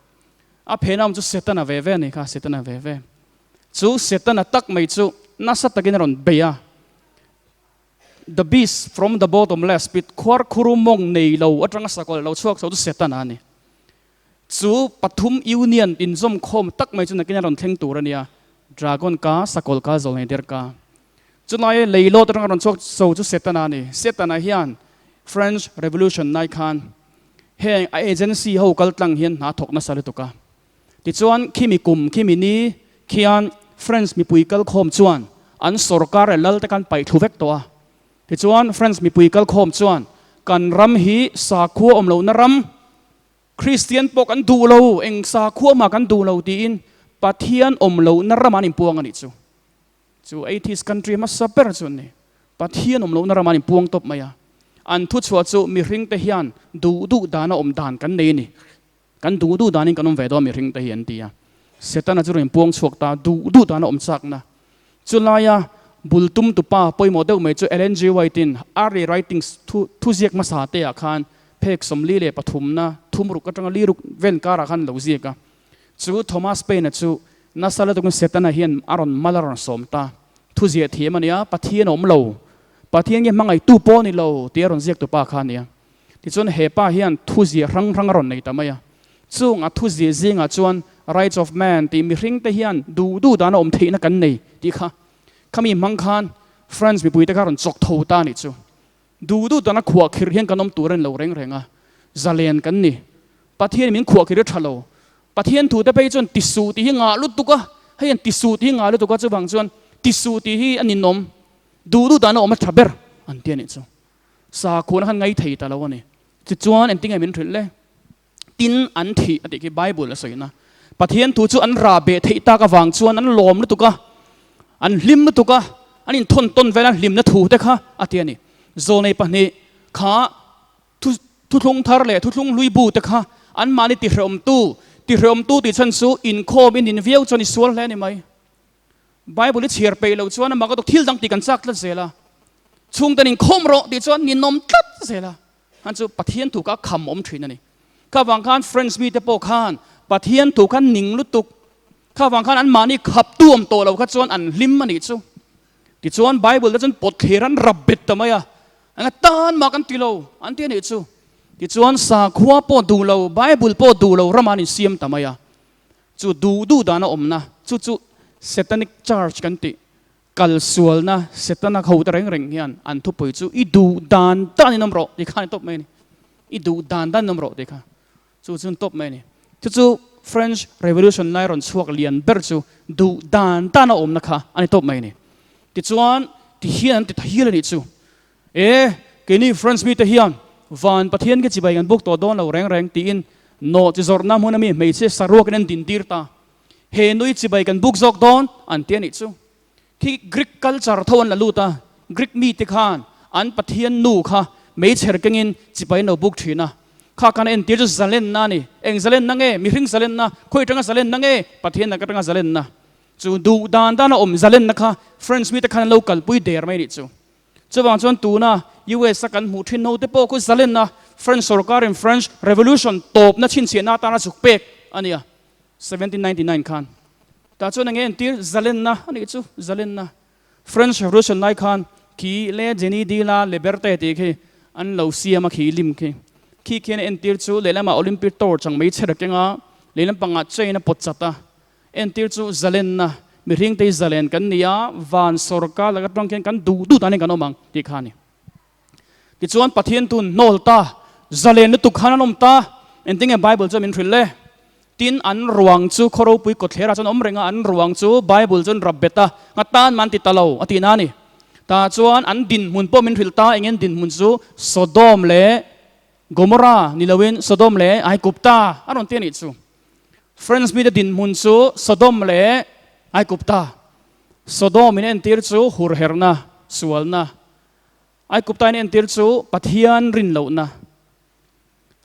[SPEAKER 1] A phen a awm chu Satan a ve ve a ni kha, Satan a ve ve. Chu Satan a tak mai chu nasa takin a rawn bei a. The beast from the bottomless pit, khuar khuru mawng nei lo atanga sakawlh lo chhuak chho chu Satan a ni. Chu pathum union inzawm khawm tak mai chu nakin a rawn thleng tur a nia, Dragon ka, Sakawlh ka, Zawlnei der ka. Chulai leilawt atanga rawn chhuak so chu Setana a ni. Setana hian French Revolution lai khan heng a agency ho kal tlang hian hna thawk nasa lutuk a. Tichuan khimi kum, khimi ni khian French mipui kal khawm chuan an sorkar leh lal te khan paih thlu vek tawh a. Tichuan French mipui kal khawm chuan kan ram hi sakhua awm lohna ram, Kristian pawh kan duh lo, eng sakhua mah kan duh lo tiin Pathian awm lohna ram an inpuang a nih chu. Chu atheist country hmasa ber chu an ni. Pathian awm lohna ram an inpuang tawp mai a. An thuchhuah chu mihringte hian duh duh dana awm dan kan nei a ni. Kan duh duh danin kan awm ve dawn mihringte hi an ti a. Setana chu rawn inpuang chhuak ta, duh duh dana awm chakna. Chulaia bul tum tupa pawimawh deuh mai chu Ellen G. White-in Early Writings thu thuziak hmasa te ah khan phek 43na thum ruk atanga li ruk vel karah khan lo ziak a. Chu Thomas Paine-a chu nasa lutukin Setana hian a rawn mal a rawn sawm ta. Thuziah thiam a nia, Pathian a awm lo, Pathian nge hmangaihtu pawh a ni lo tih a rawn ziak tupa kha a nia. Tichuan he pa hian thuziah hrang hrang a rawn nei ta mai a. Chung a thuziah zingah chuan Rights of Man tih mihringte hian duh duh dana awm theihna kan nei tih kha khami hmang khan France mipuite kha rawn chawk tho ta a nih chu. Duh duh dana khuahkhirh hian kan awm tur a ni lo reng reng a, zalen kan ni. Pathian min khuahkhirh hi tha lo. Pathian thute phei chuan tisuh tih hi ngah lutuk a, hei an tisuh tih hi ngah lutuk a, chuvang chuan tisuh tih hi a ninawm. Duh duh dana awm a tha ber an ti a nih chu. Sakhuana khan ngai thei ta lo a ni. Tichuan engtinge min hrilh le? Tin an thih a tih khi Bible a sawina. Pathian thu chu an rah beh theih tak avang chuan an lawm lutuk a, an hlim lutuk a, an inthawn tawn vel a hlimna thu te kha a ti a ni. Zawlnei pahnih kha thu thuthlung thar leh thuthlung hlui bu te kha anmahni tihrehawmtu, tihrehawmtu tih chhan chu inkhawm in in viau chuan i sual hle a ni mai. Bible i chhiar peih loh chuan amah ka tuk thil dang tih kan chak tlat zel a, chhungten inkhawm rawh tih chuan ninawm tlat zel a, khan chu Pathian thu kha a kham awm thin a ni. Kha vang khan French mite pawh khan Pathian thu kha ning lutuk, kha vang khan anmahni khap tu awm tawh lo kha chuan an hlim a nih chu. Tichuan Bible te chuan pawt thlir an rap bet ta mai a, eng atan mah kan ti lo an ti a nih chu. Tichuan sakhua pawh duh lo, Bible pawh duh lo ramah an insiam ta mai a. Chu duh duh dana awmna, chu chu Satanic Church kan tih, kal sualna Setana ho te reng reng hian an thupui chu i duh dan dan in awm rawh tih kha a ni tawp mai a ni. I duh dan dan in awm rawh tih kha chu chu a ni tawp mai a ni. Chu chu French Revolution lai rawn chhuak lian ber chu duh dan dan a awmna kha a ni tawp mai a ni. Tichuan ti hian an ti ta hial a nih chu. E, keini France mite hian van Pathian ke chibai kan buk tawh dawn lo reng reng tiin nawh chi zawrhna hmun ami hmeichhia saruakin an dintir ta. He nui chibai kan buk zawk dawn an ti a nih chu. Khi Greek culture tho an la lut a, Greek mite khan an Pathian nu kha meichher kengin chibai an lo buk thin a. Kha kan entir chu zalenna a ni. Eng zalenna nge? Mihring zalenna. Khawi atanga zalenna nge? Pathian laka atanga zalenna. Chu duh dan dana awm zalenna kha French mite khan an lo kalpui der mai a nih chu. Chuvang chuan tuna US a kan hmuh thin ho te pawh khu zalenna French sorkarin French Revolution tawpna chhinchhiahna atana zuk pek a ni a, 1799 khan. Tah chuan enge entir zalenna a nih chu, zalenna. French Revolution lai khan khi le Jenny de la Liberte tih khi an lo siam a khi lim khi. Khi khian a entir chu lehlamah Olympic torch ang mai chher a keng a, lehlam pangah chain a pawt chat a. Entir chu zalenna, mihring te hi zalen kan ni a, van sorkar laka tawng khian kan duh duh danin kan awm ang tih kha a ni. Tichuan Pathian tun hnawl ta, zalen lutuk khan an awm ta, engtinge Bible chuan min hrilh le? Tin, an ruang chu khaw ropui kawtthlerah chuan awm reng a, an ruang chu Bible chuan rap bet a, nga tan man ti ta lo a tihna a ni. Tah chuan an dinhmun pawh min hrilh ta, engin dinhmun chu Sodom leh Gomorrah ni loin Sodom leh Aigupta a rawn ti a nih chu. French mite dinhmun chu Sodom leh Aigupta. Sodom in entir chu hurherna, sualna. Aigupta in entir chu Pathian rin lohna.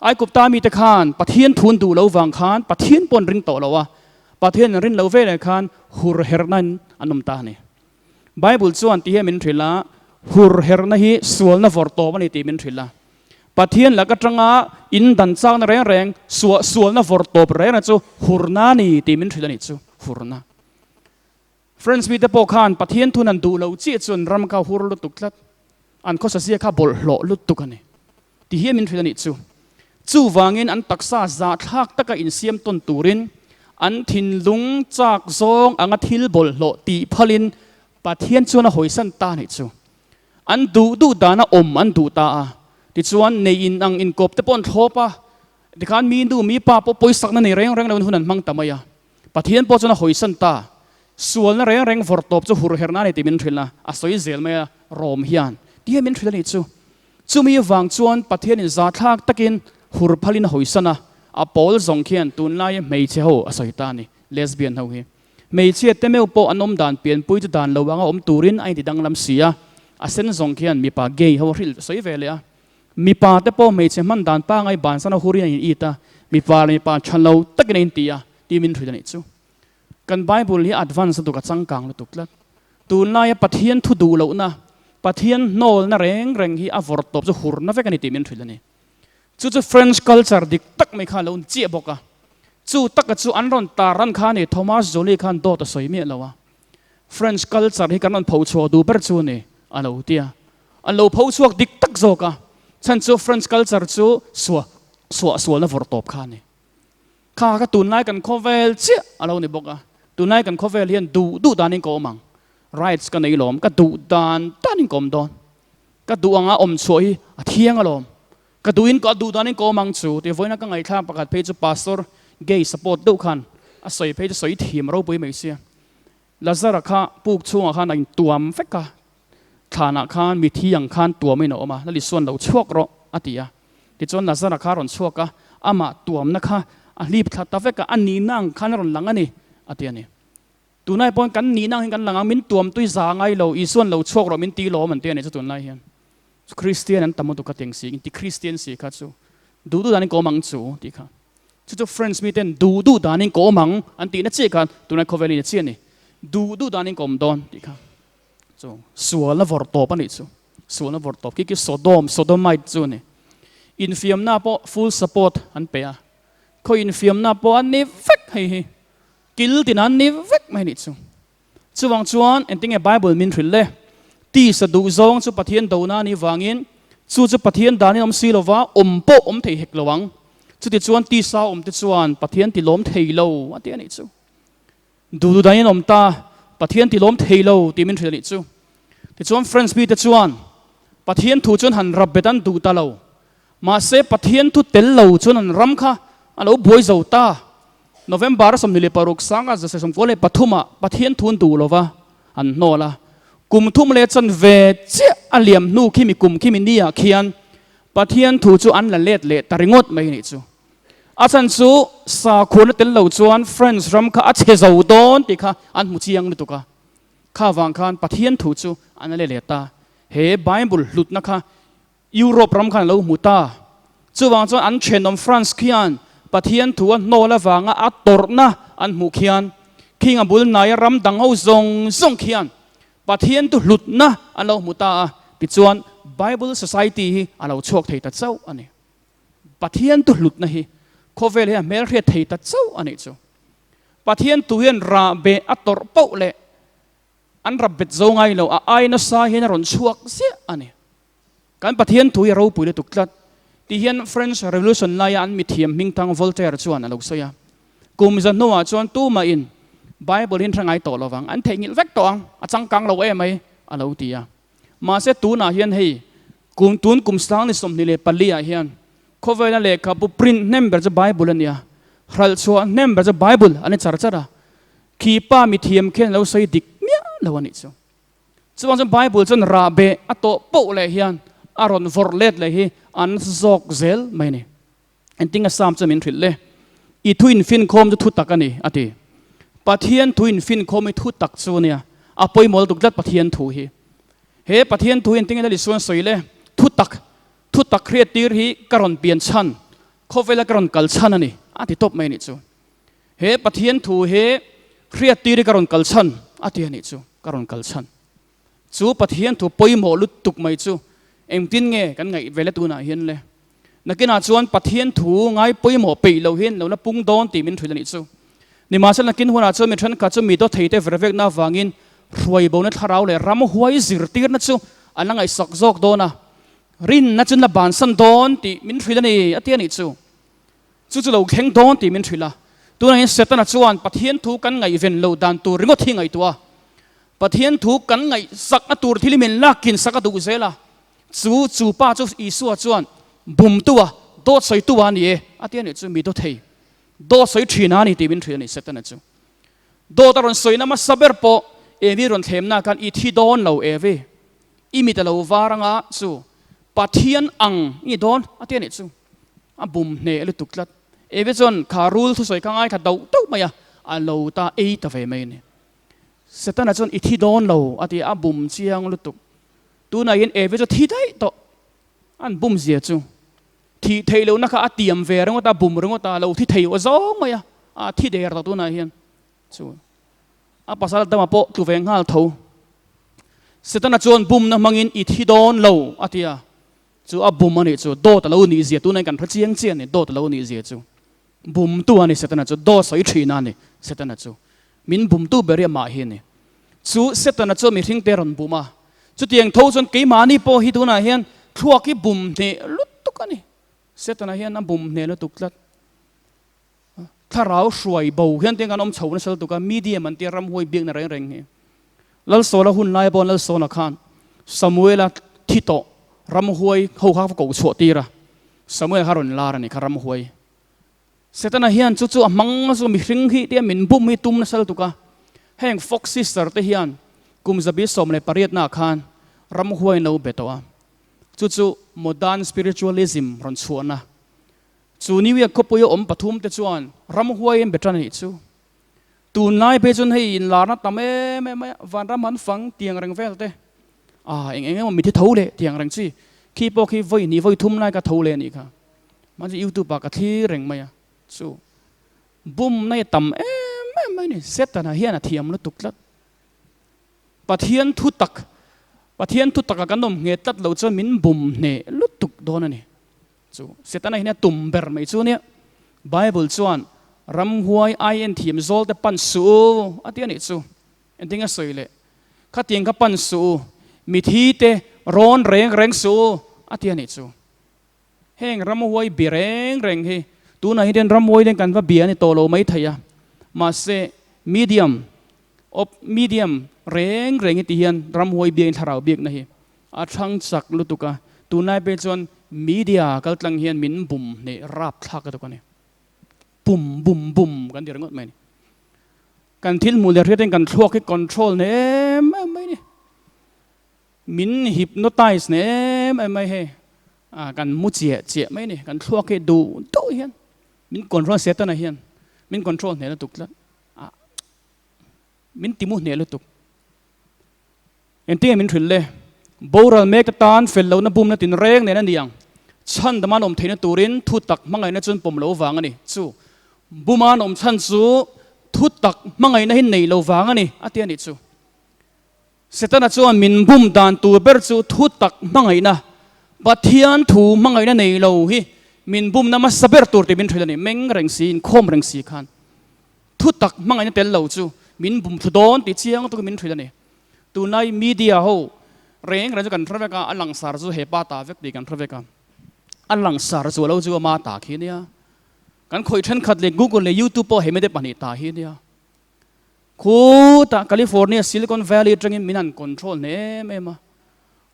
[SPEAKER 1] Aigupta mite khan Pathian thun duh lo vang khan Pathian pawh an ring tawh lo a, Pathian an rin loh veleh khan hurherna in an awm ta a ni. Bible chuan ti hian min hrilh a, hurherna hi sualna vawrh tawp a ni tih min hrilh a. Pathian lak atanga in dan chakna reng reng, suah sualna vawrh tawp reng reng chu hurna a ni tih min hrilh a nih chu, hurna. French mite pawh khan Pathian thun an duh loh chiah chuan ram kha hur lutuk tlat, an khawsazia kha bawlhhlawh lutuk a ni ti hian min hrilh a nih chu. Chuvangin an taksa zahthlak taka insiam tawn turin an thinlung chak zawng anga thil bawlhhlawh tih phalin Pathian chuan a hawisan ta a nih chu. An duh duh dana awm an duh ta a, tichuan nei in ang inkawp te pawh an thlawp a, tikhan mi nu mi pa pawh pawisakna nei reng reng loin hun an hmang ta mai a. Pathian pawh chuan a hawisan ta. Sualna reng reng vawrh tawp chu hur herna a ni tih min hrilh a, a sawi zel mai a, Rom hian ti hian min hrilh a nih chu. Chumi vang chuan Pathianin zathlak takin hur phalin a hawisan a, a pawl zawng khian tunlaia hmeichhe ho a sawi ta a ni, lesbian ho hi. Hmeichhia te meuh pawh an awm dan pianpui chu dan lo anga awm turin a inti danglam si a, a sen zawng khian mipa gay ho a hrilh sawi ve leh a. Mipa te pawh hmeichhe hman dan pangai bansan a hurin a in it a, mipa leh mipa tha lo takin a inti a, tih min hrilh a nih chu. Kan Bible hi advance lutuk a changkang lutuk tlat. Tunlaia Pathian thu duh lohna, Pathian hnawlna reng reng hi a vawrh tawp chu hurna vek a ni tih min hrilh a ni. Chu chu French culture dik tak mai kha a lo ni chiah bawk a. Chu taka chu an rawn tar ran kha a ni, Thomas Joly khan dawt a sawi miah lo a. French culture hi kan rawn pho chhuah duh ber chu a ni, a lo ti a. An lo pho chhuak dik tak zawk a, chhan chu French culture chu suah suah sualna vawrh tawp kha a ni. Kha kha tunlai kan khawvel chiah a lo ni bawk a, tunlai kan khawvel hian duh duh danin ka awm ang, rights ka nei lawm, ka duh dan danin ka awm dawn, ka duh anga awm chhuah hi a thiang alawm, ka duhin ka duh danin ka awm ang chu tih vawiina ka ngaihthlak pakhat phei chu Pastor gay support deuh khan a sawi phei chu sawi thiam ropui mai sia. Lazara kha puk chhungah khan a intuam vek a, thlanah khan mithi ang khan tuamin a awm a, Lali suan lo chhuak rawh a ti a. Tichuan Lazara kha a rawn chhuak a, amah tuamna kha a hlip thla ta vek a, a nihna ang khan a rawn lang a ni a ti a ni. Tunlai pawhin kan nihna ang hian kan lang ang, min tuam tui za ngai lo, Isuan lo chhuak rawh min ti lawm an ti a ni chu tunlai hian. Kristian an tam lutuk a teng si, inti Kristian si kha chu duh duh danin ka awm ang chu tih kha. Chu chu French miten duh duh danin ka awm ang an tihna chiah khan tunlai khawvel in a chiah a ni. Duh duh danin ka awm dawn tih kha. Chu sualna vawrh tawp a nih chu. Sualna vawrh tawp khi khi Sodom, Sodomite chu a ni. Infiamna pawh full support an pe a. Khaw infiamna pawh an ni vek hei hi. Kil tin an ni vek mai a nih chu. Chuvang chuan engtinge Bible min hrilh le? Tisa duhzawng chu Pathian dona a nih vangin chu chu Pathian danin awm si lova awm pawh awm thei hek lo ang. Chutichuan tisa awmte chuan Pathian tilawm thei lo a ti a nih chu. Duhdu danin awm ta, Pathian tilawm thei lo tih min hrilh a nih chu. Tichuan French mite chuan Pathian thu chuan han rap bet an duh ta lo. Mahse Pathian thu tel lo chuan an ram kha a lo buai zo ta. November 26 sanga 1993 ah Pathian thu an duh lo va, an hnawl a. Kum thum leh chanve chiah a liam hnu khimi kum khimi ni ah khian Pathian thu chu an la let leh ta ringawt mai nih chu. A chhan chu sakhuana tel lo chuan French ram kha a chhe zo dawn tih kha an hmu chiang lutuk a. Kha vang khan Pathian thu chu an la let leh ta. He Bible hlutna kha Europe ram khan a lo hmu ta. Chuvang chuan an thenawm France khian Pathian thu a hnawl avanga a tawrhna an hmuh khian khing a bul hnaia ram dang ho zawng zawng khian Pathian tu hlutna an lo hmu ta a, tichuan Bible Society hi a lo chhuak thei ta chauh a ni. Pathian tu hlutna hi khawvel hian a hmelhriat thei ta chauh a nih chu. Pathian tu hian rah beh a tawrh poh leh an rap bet zo ngai lo, a ai nasa hian a rawn chhuak ziah a ni. Kan Pathian thu hi a ropui lutuk tlat tih hian French Revolution laia an mithiam hmingthang Voltaire chuan a lo sawi a. Kum za hnuah chuan tumahin Bible hi an hre ngai tawh lovang, an theihnghilh vek tawh ang, a changkang lo em mai, a lo ti a. Mahse tunah hian hei kum tun kum sang ni 24 ah hian khawvela lehkhabu print hnem ber chu Bible a nia, hralhchhuah hnem ber chu Bible a ni char char a. Khi pa mithiam khian a lo sawi dik miah lo a nih chu. Chuvang chuan Bible chuan rah beh a tawh poh leh hian a rawn vawrh let leh hi an zawk zel mai a ni. Engtin a Psalm chuan min hrilh le? I thu infinkhawm chu thu tak a ni, a ti. Pathian thu infinkhawm hi thu tak chu a nia. A pawimawh lutuk tlat Pathian thu hi. He Pathian thu hi engtin nge Isua'n sawi le? Thu tak, thu tak hriattir hi ka rawn pian chhan, khawvela ka rawn kal chhan a ni, a ti tawp mai a nih chu. He Pathian thu hi hriattir hi ka rawn kal chhan a ti a nih chu, ka rawn kal chhan. Chu Pathian thu pawimawh lutuk mai chu engtin nge kan ngaih ve le tunah hian le? Nakinah chuan Pathian thu ngai pawimawh peih lo hian lo la pung dawn tih min hrilh a nih chu. Nimahsela nakin hunah chuan mi thenkhat chu mi dawthei te vervekna avangin hruaibona thlarau leh ram huai zirtirna chu an la ngaihsak zawk dawn a, rinna chu an la bansan dawn tih min hrilh a ni a ti a nih chu. Chu chu lo thleng dawn tih min hrilh a. Tunah hian Setana chuan Pathian thu kan ngaihven lo dan tur ringawt hi ngaihtuah a. Pathian thu kan ngaihsakna tur thil hi min lakin sak a duh zel a. Chu chu pa chu Isua chuan bumtu a, dawt sawitu a ni e a ti a nih chu, mi dawthei, dawt sawi thin a ni tih min hrilh a ni Setana chu. Dawt a rawn sawina hmasa ber pawh Evi rawn thlemna khan i thi dawn lo Evi, i mit a lo var anga chu Pathian ang i ni dawn a ti a nih chu. A bum hneh lutuk tlat. Evi chuan kha rul thusawi kha ngai kha doh doh mai a, a lo ta ei ta ve mai a ni. Setana chuan i thi dawn lo a ti a, a bum chiang lutuk. Tunah hian Evi chu thi daih tawh. An bum zia chu thih theih lohna kha a tiam ve ringawt a, bum ringawt a, lo thi thei aw zawng mai a, a thi der tawh tunah hian chu a pasal dama pawh tlu ve nghal tho. Setana chuan bumna hmangin i thi dawn lo a ti a, Chu a bum a nih chu, dawt a lo nih zia tunah kan hre chiang chiah a ni, dawt a lo nih zia chu. Bumtu a ni Setana chu, dawt sawi thin a ni Setana chu. Min bumtu ber hi amah hi a ni. Chu Setana chuan mihring te a rawn bum a, chutiang tho chuan keimahni pawh hi tunah hian thluak hi bum hneh lutuk a ni. Setana hian a bum hneh lutuk tlat. Thlarau hruai bo hian tiang kan awm chho nasa lutuk a, medium an tia ramhuai biakna reng reng hi. Lalsawla hun lai pawh Lalsawna khan Samuela thi tawh ramhuai ho kha va koh chhuah tir a, Samuel kha rawn lar a ni kha ramhuai. Setana hian chu chu a hmang nasa mihring hi tia min bum hi tum nasa lutuk a, heng Fox sister te hian kum zabi 18 naah khan ramhuai an lo be tawh a, chu chu modern spiritualism rawn chhuahna Chu New York khawpuia awm pathum te chuan ramhuai an be tan a nih chu. Tunlai phei chuan hei inlarna tam em em mai a, vanram an fang tiang reng vel te, ah eng eng emaw mithi tho leh tiang reng chi, khi pawh khi vawi hnih vawi thum lai ka tho leh a nih kha. Mahse YouTube ah ka thlir reng mai a, chu bumna hi a tam em em mai a ni, Setana hian a thiam lutuk tlat. Pathian thu tak, Pathian thu taka kan awm nghet tlat lo chuan min bum hneh lutuk dawn a ni. Chu Setana hian a tum ber mai chu nia, Bible chuan ramhuai ai en thiam zawl te pan suh u a ti a nih chu. Engtin a sawi leh? Khatiang kha pan suh u, mithi te rawn reng reng suh u a ti a nih chu. Heng ramhuai bi reng reng hi tunah hian ramhuai leng kan va bia a ni tawh lo mai thei a, mahse medium op medium reng reng hi ti hian ramhuai biakin thlarau biakna hi A thlang chak lutuk a, tunlai pek chuan media kal tlang hian min bum hneh rap thlak lutuk a ni. Bum bum bum kan ti ringawt mai a ni. Kan thil hmuh leh hriat hian kan thluak hi control hneh em em mai a ni. Min hypnotize hneh em em mai hei. A kan mu chiah chiah mai a ni. Kan thluak hi duh duh hian min control Setana hian min control hneh lutuk tlat. A min ti mu hneh lutuk. Engtinge min hrilh le? Boral mek te tan fel lohna bumna tinreng nen a ni ang. Chhandam an awm theihna turin thutak hmangaihna chu an pawm lo vang a ni. Chu buma an awm chhan chu thutak hmangaihna hi nei lo vang a ni, a ti a nih chu. Setana chuan min bum dan tur ber chu thutak hmangaihna, Pathian thu hmangaihna nei lo hi min bumna hmasa ber tur tih min hrilh a ni. Meng reng si, inkhawm reng si khan thutak hmangaihna tel lo chu min bum thlu dawn tih chiang tukin min hrilh a ni. Tunlai media ho reng reng chu kan hre vek a, a langsar chu hepa ta vek tih kan hre vek a, a langsar chu a lo chu ama ta khi nia. Kan khawih thenkhat leh Google leh YouTube pawh he mite pahnih ta hi nia. Khutah California Silicon Valley atangin min han control hne em em a,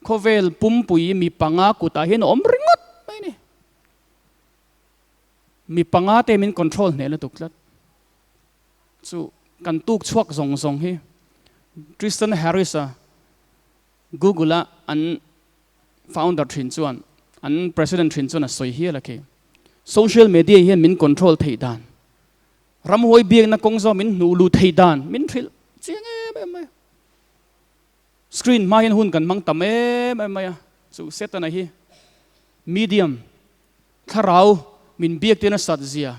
[SPEAKER 1] khawvel pumpui mi panga kutah hian a awm ringawt mai a ni. Mi panga te min control hneh lutuk tlat. Chu kan tuk chhuak zawng zawng hi Tristan Harris-a Google-a an founder thin chuan, an president thin chuan a sawi hial a khi. Social media hian min control theih dan, ramhuai biakna kawng zawng min hnuh luh theih dan min hrilh chiang em em mai a. Screen hma hian hun kan hmang tam em em mai a, chu Setana hi medium, thlarau min biak tir nasat zia,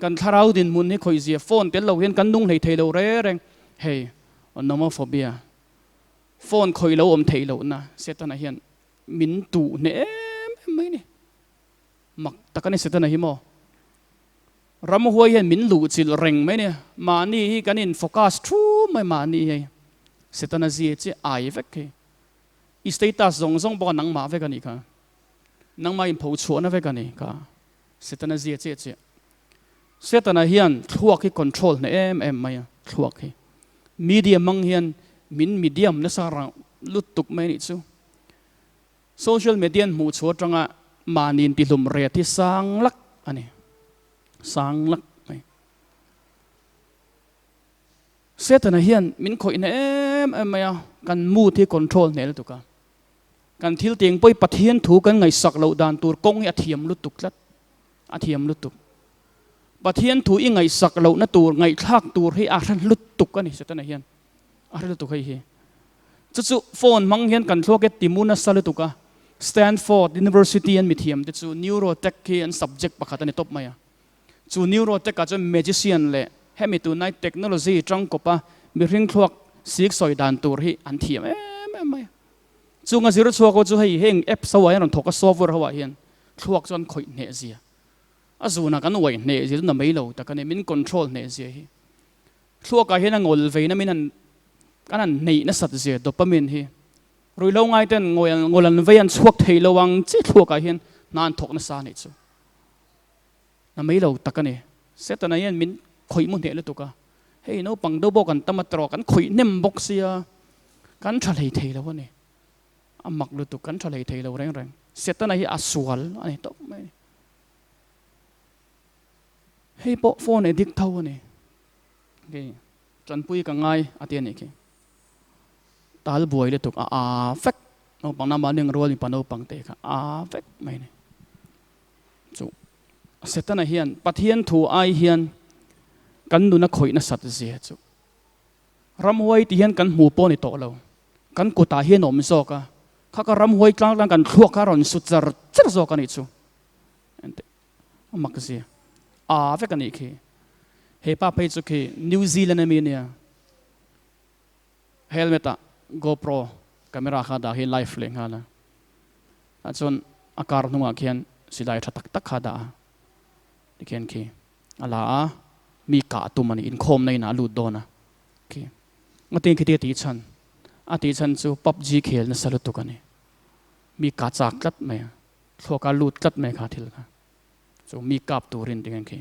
[SPEAKER 1] Kan thlarau dinhmun hi khawih zia phone tel lo hian kan nung hlei thei lo reng reng. Hei nomophobia, phone khawih lo awm theih lohna Setana hian min tuh hneh em em mai ni. Mak tak a ni Setana hi maw. Ramhuai hian min luh chilh reng mai ni. Mahni hi kan in focus thu mai mahni hei. Setana zia chiah ai vek hei. I status zawng zawng pawh kha nangmah vek a nih kha. Nangmah in pho chhuahna vek a nih kha. Setana zia chiah chiah. Setana hian thluak hi control hneh em em mai a, thluak hi. Media hmang hian min medium nasa rang lutuk mai anih chu. Social media an hmuh chhuah atanga mahni intihlum ret hi sang lak a ni. Sang lak mai. Setana hian min khawih hneh em em mai a, kan mood hi control hneh lutuk a. Kan thil tiang pawh hi Pathian thu kan ngaihsak loh dan tur kawng hi a thiam lutuk tlat, a thiam lutuk. Pathian thu i ngaihsak lohna tur, ngaihthlak tur hi a hre lutuk a ni Setana hian, a hre lutuk hei hi. Chu chu phone hmang hian kan thluak hi a timu nasa lutuk a, Stanford University an mithiam te chu Neurotech hi an subject pakhat a ni tawp mai a. Chu Neurotech ah chuan magician leh hemi tunlai technology tangkawpa mihring thluak sik sawi dan tur hi an thiam em em mai a. Chung a zir chhuak ho chu hei heng apps ho ah hian rawn thawk a, software ho ah hian thluak chuan khawih hneh zia, a zunah kan uaih hneh zia chu na mai lo tak a ni, min control hneh zia hi. Thluak ah hian a ngawl veina min han kan han hneih nasat zia dopamine hi. Ruihhlo ngai ten ngawl an vei an chhuak thei lo ang chi thluak ah hian hna an thawk nasa a nih chu. Na mai lo tak a ni. Setana hian min khawih mu hneh lutuk a, hei naupang deuh pawh kan tam a tawh kan khawih hnem bawk sia, kan tha hlei thei lo a ni. A mak lutuk, kan tha hlei thei lo reng reng. Setana hi a sual a ni tawp mai a ni. Hei pawh phone addict tho a ni. Kei tanpui ka ngai a ti a nih khi. Tal buai lutuk a aa vek. Naupang nama ning rual mipa naupang te kha aa vek mai a ni. Chu Setana hian Pathian thu ai hian kan nuna khawih nasat zia chu ramhuai tih hian kan hmu pawh ni tawh lo, kan kutah hian a awm zawk a, kha ka ramhuai tlang tlang kan thluak kha a rawn su char char zawk a nih chu. Enteh a mak zia a vek a nih khi. He pa phei chu khi New Zealand ami ania, helmet ah GoPro camera kha dah hi live leh nghal a. Tah chuan a car hnungah khian silai tha tak tak kha a dah a, tikhian khi a la a, mi kah a tum a ni, inkhawmna inah a lut dawn a khi. Ngatinge khiti a tih chhan? A tih chhan chu PUBG khel nasa lutuk a ni, mi kah chak tlat mai a, thluaka lut tlat mai kha thil kha chu mi kap turin tikhian khi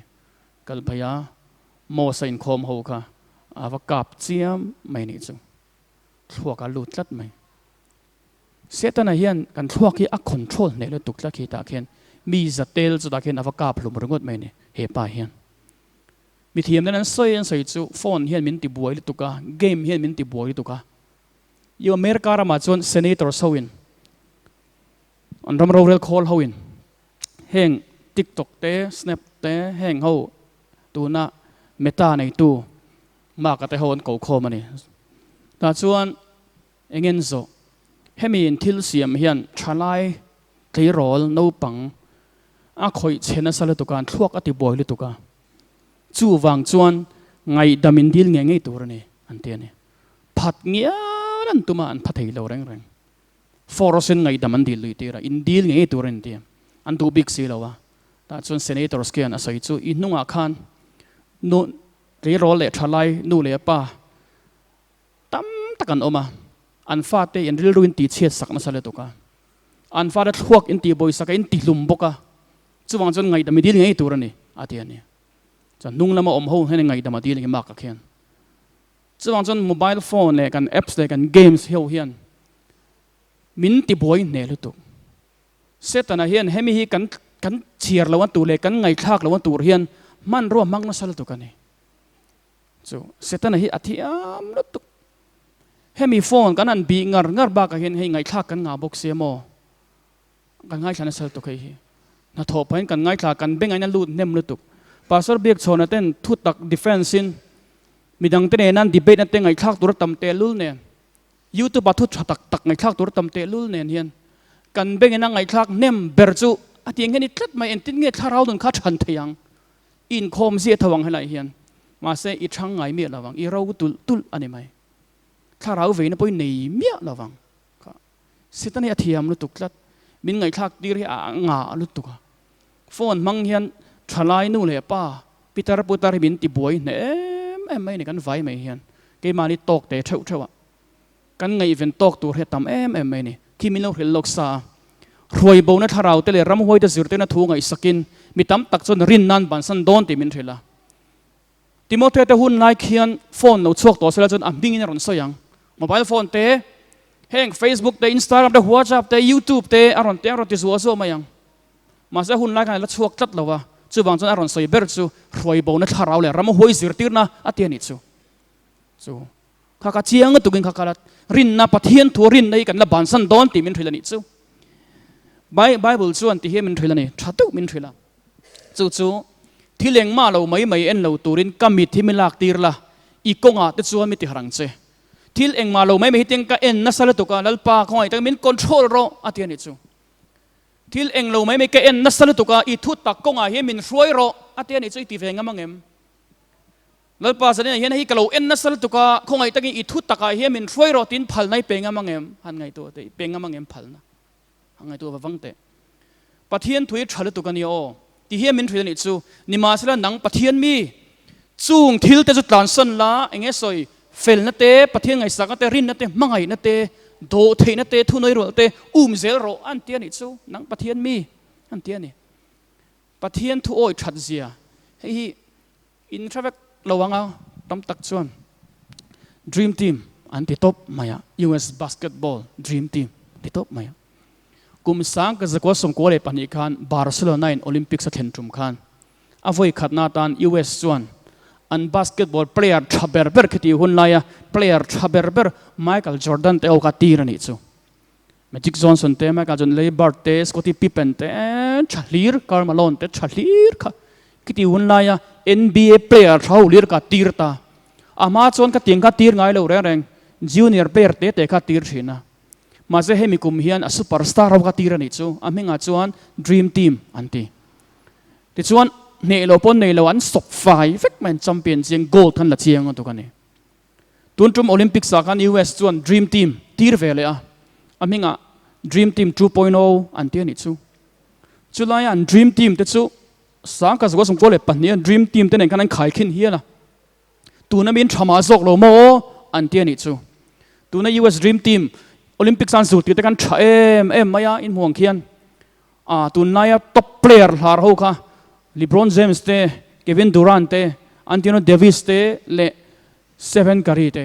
[SPEAKER 1] kal phei a, Mos a inkhawm ho kha a va kap chiam mai nih chu, thluaka lut tlat mai. Setana hian kan thluak hi a control hneh lutuk tlat khi tah khian mi za tel chu tah khian a va kap hlum ringawt mai a ni he pa hian. Mi thiam ten an sawi an sawi chu phone hian min ti buai lutuk a, game hian min ti buai lutuk a. I America ramah chuan senators ho in an ram rorel khawl ho in heng tiktok te snap te heng ho tuna meta neitu Mark a te ho an ko khawm a ni. Tah chuan Engen zawh, hemi in thil siam hian thalai Tleirawl naupang a khawih chhe nasa lutuk a, an thluak a ti buai lutuk a, chuvang chuan ngaihdam in dil ngei ngei tur a ni an ti a ni. Phat ngial an tum a, an pha thei lo reng reng. Force in ngaihdam an dil lui tir a, in dil ngei ngei tur a ni ti a, an duh bik si lo a. Tah chuan Senators khian a sawi chu i hnungah khan nu tleirawl leh thalai nu leh pa tam tak an awm a, an fate in rilru in tihchhiat sak nasa lutuk a, an fate thluak in tihbawisak a, in tihlum bawk a, chuvang chuan ngaihdam i dil ngei tur a ni a ti a ni. Chuan hnung lama awm ho hian ngaihdam a dil hi Mark-a khian. Chuvang chuan mobile phone leh kan apps leh kan games ho hian min tibuai hneh lutuk. Setana hian hemi hi kan kan chhiar lo a tur leh kan ngaihthlak lo a tur hian hmanrua hmang nasa lutuk a ni. Chu Setana hi a thiam lutuk. Hemi phone kan han bih ngar ngar bakah hian hei ngaihthlak kan ngah bawk sia maw? Kan ngaithla nasa lutuk hei hi. Hnathawh pahin kan ngaithla kan bengaiin a lut hnem lutuk. Pastor Biakchhawna ten thutak defense in midangte nena an debate na te ngaihthlak tur a tam tehlul nen YouTube ah thu tha tak tak ngaihthlak tur tam tehlul nen hian kan bengin a ngaihthlak hnem ber chu a ti engemaw ni tlat mai engtin nge thlarau nun kha chhan thei ang i inkhawm zia tho ang helai hian mahse i chhang ngai miah lo ang i ro tulh tulh a ni mai thlarau veina pawh i nei miah lo ang kha Satan hi a thiam lutuk tlat min ngaihthlak tir hi a ngah lutuk a phone hmang hian thalai nu leh pa pitar putar hi min ti buai hneh em em mai a ni kan vai mai hian keimahni tawk te theuh theuh a kan ngaihven tawk tur hi a tam em em mai a ni. Khi min lo hrilh lawk sa a, hruai bona thlarau te leh ramhuai te zirtirna thu ngaihsakin mi tam tak chuan rin nan bansan dawn tih min hrilh a. Timothea te hun lai khian phone lo chhuak tawh sela chuan a hmingin a rawn sawi ang. Mobile phone te, heng Facebook te, Instagram te, WhatsApp te, YouTube te a rawn te a rawn ti zuah zuah mai ang. Mahse hun lai khan a la chhuak tlat lo a, chuvang chuan a rawn sawi ber chu hruai bona thlarau leh ramhuai zirtirna a ti a nih chu. Chu kha ka chiang lutukin kha kala rinna Pathian thu rinna hi kan la bansan dawn tih min hrilh a nih chu. Bible chuan ti hian min hrilh a ni, tha deuh min hrilh a. Chu chu thil engmah lo mai mai en lo turin ka mit hi mi lak tir la, i kawngah te chuan mi ti harh ang che. Thil engmah lo mai mai hi tiang ka en nasa lutuk a, Lalpa khawngaih takin min control rawh a ti a nih chu. Thil eng lo mai mai ka en nasa lutuk a, i thu tak kawngah hian min hruai rawh a ti a nih chu i ti ve ngam ang em? Lalpa zanin ah hian hei ka lo en nasa lutuk a, khawngaih takin i thu takah hian min hruai rawh tiin phalna i pe ngam ang em? Han ngaihtuah teh, i pe ngam ang em phalna? Han ngaihtuah va vang teh. Pathian thu hi tha lutuk a nia aw, ti hian min hrilh a nih chu. Nimahsela nang Pathian mi, chung thil te chu tlansan la, eng nge sawi, felna te, Pathian ngaihsakna te, rinna te, hmangaihna te, dawhtheihna te, thunawi rualh te, um zel rawh an ti a nih chu, nang Pathian mi, an ti a ni. Pathian thu awi that zia, hei hi In hre vek lo ang a, tam tak chuan Dream Team an ti tawp mai a, US Basketball Dream Team ti tawp mai a. Kum sang ka zakua 92 khan Barcelona in Olympics a thlen tum khan a vawi khatna atan US chuan an basketball player tha ber ber khiti hun laia player tha ber ber Michael Jordan te ho kha tir a nih chu. Magic Johnson te, Michael Jordan, Larry Bird te, Scottie Pippen te, tha hlir, Karl Malone te tha hlir kha khiti hun laia NBA player tha ho hlir kha tir ta. A hma chuan ka tiang kha tir ngai lo reng reng, junior player te te kha tir thin a. Mahse hemi kum hian a superstar ho kha tir a nih chu, a hmingah chuan Dream Team an ti. Tichuan hneh lo pawn nei lo an sawp fai vek mai an champion chiang gold khan la chiang a tuk a ni. Tun tum Olympics ah khan US chuan Dream Team tir ve leh a, a hmingah Dream Team 2.0 an ti a nih chu. Chulaia an Dream Team te chu sangkhat zakua 92 a Dream Team te nen khan an khaikhin hial a, tuna miin tha mah zawk lo maw aw an ti a nih chu. Tuna US Dream Team Olympics an zirtir te khan tha em em mai a, inhmu ang khian a tunlaia top player hlar ho kha LeBron James te, Kevin Durant te, Anthony Davis te leh Stephen Curry te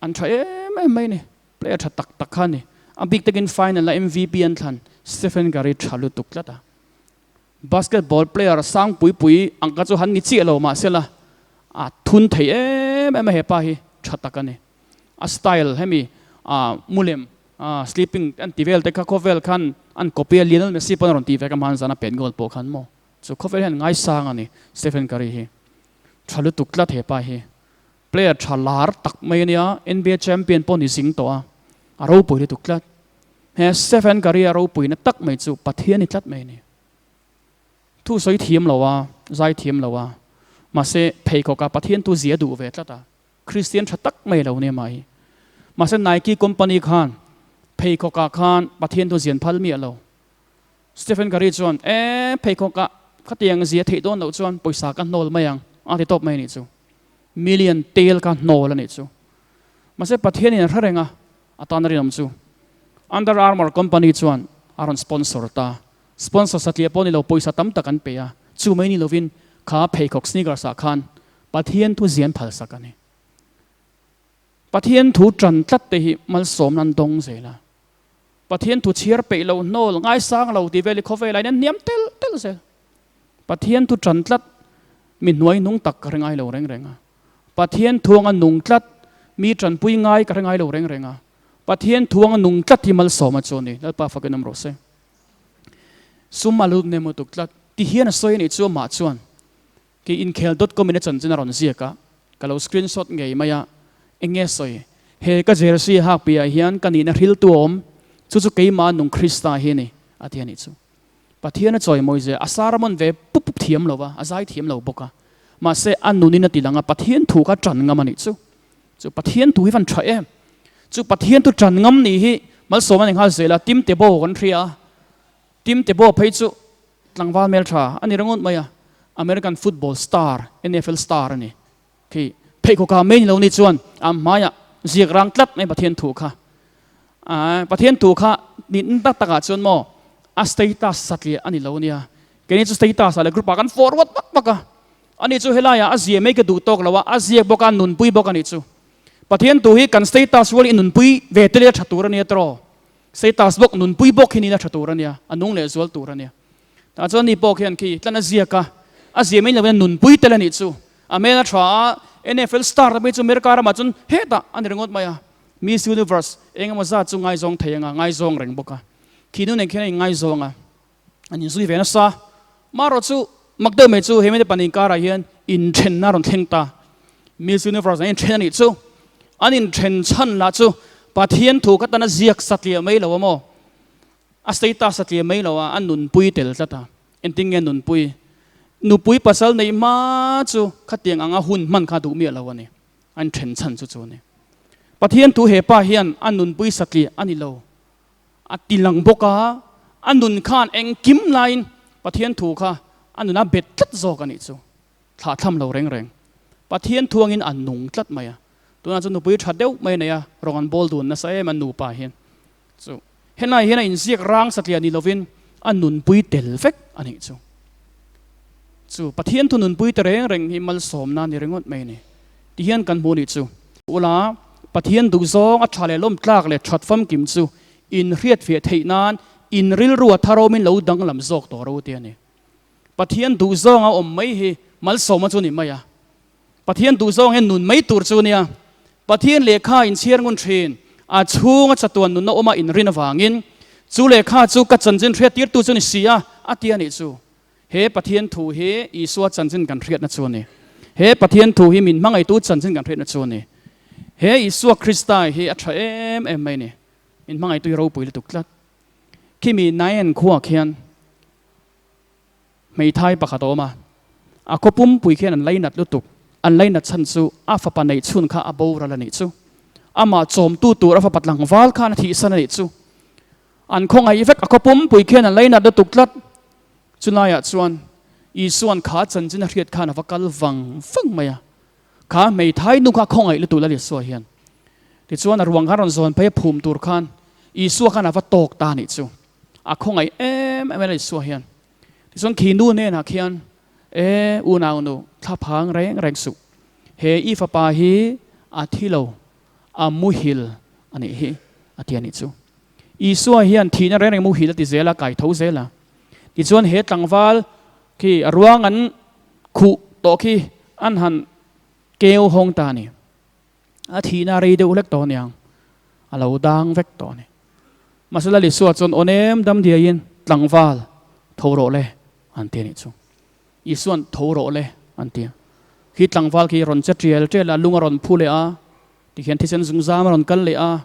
[SPEAKER 1] an tha em em mai a ni. Player tha tak tak kha a ni. A bik takin final a MVP an thlan Stephen Curry tha lutuk tlat a. Basketball player sang pui pui ang kha chu han ni chiah lo mahsela a thun thei em em a hepa hi tha tak a ni. A style hemi mulem sleeping an ti vel te kha khawvel khan an copy a Lionel Messi pawn a rawn ti ve ka hmanzan a pen goal pawh khan maw chu khawvel hian ngaisang a ni Stephen Curry hi. Tha lutuk tlat hepa hi. Player tha lar tak mai a nia, NBA champion pawh ni zing tawh a, a ropui lutuk tlat. He Stephen Curry a ropuina tak mai chu Pathian i tlat mai a ni. Thu sawi thiam lo a, zai thiam lo a, mahse pheikhawk a Pathian tu zia duh ve tlat a, Kristian tha tak mai lo nia mai. Mahse Nike company khan pheikhawk ah khan Pathian tu zian phal miah lo. Stephen Curry chuan, E, pheikhawk ah khatiang zia theih dawn loh chuan pawisa ka hnawl mai ang a ti tawp mai a nih chu. Million tel ka hnawl a nih chu. Mahse Pathian in a hre reng a, a tan a rinawm chu. Under Armour company chuan a rawn sponsor ta. Sponsor satliah pawh ni lo pawisa tam tak an pe a, chu mai ni lovin kha pheikhawk sneakers ah khan Pathian thu zian phalsak a ni. Pathian thu tan tlat te hi malsawmna an dawng zel a. Pathian thu chhiar peih lo, hnawl, ngaisang lo tih vel hi khawvelah hian an hniam tel tel zel. Pathian thu tan tlat mi hnuai nung tak ka hre ngai lo reng reng a. Pathian thuanga nung tlat mi tanpui ngai ka hre ngai lo reng reng a. Pathian thuanga nung tlat hi malsawma chu a ni. Lalpa fakin awm rawh se. Sum a lut nem lutuk tlat. Ti hian a sawi a nih chu amah chuan kei inkhel dot com in a chanchin a rawn ziak a, ka lo screenshot ngei mai a, eng nge sawi? He ka jersey hak piahah hian ka nihna hriltu a awm, chu chu keimah nung Krista hi a ni, a ti a nih chu. Pathian a chawimawi zia, a sermon ve pup pup thiam lo va, a zai thiam lo bawk a, mahse a nunin a ti lang a, Pathian thu kha tan ngam a nih chu. Chu Pathian thu hi van tha em? Chu Pathian thu tan ngam nih hi malsawm a ni nghal zel a, Tim Tebow kan hria a, Tim Tebow phei chu tlangval hmel tha a ni ringawt mai a, American football star, NFL star a ni. Khi pheikhawk ah mai ni lo ni chuan a hmaiah ziak rang tlat mai Pathian thu kha. Pathian thu kha nihna tak takah chuan maw a status satliah a ni lo nia. Keini chu status ah leh group ah kan forward vak vak a. Ani chu helaiah a zia mai ka duh tawk lo a, a ziak bawk a, nunpui bawk a nih chu. Pathian tu hi kan status rual i nunpui ve tel ila tha tur a nia tiraw? Status bawk nunpui bawk hi nila tha tur a nia, a nung leh zual tur a nia. Tah chuan ni pawh khian khi tlan a ziak a, a zia mai lovin a nunpui tel a nih chu. A hmel a tha a, NFL star te phei chu America ramah chuan hetah a ni ringawt mai a. Miss Universe eng emaw zat chu ngaizawng thei anga ngaizawng reng bawk a. Khi nu nen khian a inngaizawng a. An inzui ve nasa. Marawh chu mak deuh mai chu he mite pahnih inkarah hian inthenna a rawn thleng ta. Miss Universe an inthen a nih chu. An inthen chhan lah chu Pathian thu kha tan a ziak satliah mai lo a maw? A status satliah mai lo a, a nunpui tel tlat a. Engtin nge nunpui? Nupui pasal neih hma chu khatiang anga hun hman kha duh miah lo a ni. An inthen chhan chu chu a ni. Pathian thu he pa hian a nunpui satliah a ni lo. A ti lang bawk a, a nun khan engkim laiin Pathian thu kha a nuna bet tlat zawk a nih chu. Thlah thlam lo reng reng. Pathian thu angin a nung tlat mai a. Tunah chuan nupui tha deuh mai a nei a, rawng an bawl dun nasa em a nupa hian. Chu helai hian a inziak rang satliah ni lovin a nunpui tel vek a nih chu. Chu Pathian thu nunpui te reng reng hi malsawmna a ni ringawt mai a ni. Tihian kan hmu a nih chu. Ula, Pathian duhzawng a tha leh lawmtlak leh that famkim chu inhriatfiah theih nan in rilru a tharawmin lo danglam zawk tawh ro te a ni. Pathian duhzawng a awm mai hi malsawma chu ni mai a. Pathian duhzawng hian nun mai tur chu nia. Pathian lehkha inchhiar ngun thin, a chhunga chatuan nunna awma inrin avangin chu lehkha chu ka chanchin hriattirtu chu ni si a, a ti a nih chu. He Pathian thu hi Isua chanchin kan hriatna chu a ni. He Pathian thu hi min hmangaihtu chanchin kan hriatna chu a ni. He Isua Krista hi a tha em em mai a ni. Min hmangaihtu hi ropui lutuk tlat. Khimi Nain khuaa khian hmeithai pakhat a awm a, a khaw pumpui khian an lainat lutuk. An lainat chhan chu a fapa neih chhun kha a boral a nih chu. Amah chawmtu tur a fapa tlangval khan a thihsan a nih chu. An khawngaih vek, a khaw pumpui khian an lainat lutuk tlat. Chulaiah chuan Isua'n kha chanchin a hriat khan a va kal vang vang mai a, kha hmeithai nu kha a khawngaih lutuk Lal Isua hian. Tichuan a ruang khan rawn zawn phei a phum tur khan Isua khan a va tawk ta anih chu. A khawngaih em em a Lal Isua hian. Tichuan khi nu hnenah khian, E unau nu, thla phang reng reng suh. He i fapa hi a thi lo, a muhil a nih hi, a ti anih chu. Isua hian thihna reng reng muhil a ti zel a, kai tho zel a. Tichuan he tlangval khi a ruang an khuh tawh khi an han keu hawng ta a ni. A thihna rei deuh hlek tawh aniang, a lo dang vek tawh a ni. Mahse Lal Isua chuan aw nem dam diaiin tlangval tho rawh le an ti a nih chu. Isua'n tho rawh le an ti a. Khi tlangval khi rawn che tial tial a, lung a rawn phu leh a, tikhian thisen zungzam a rawn kal leh a.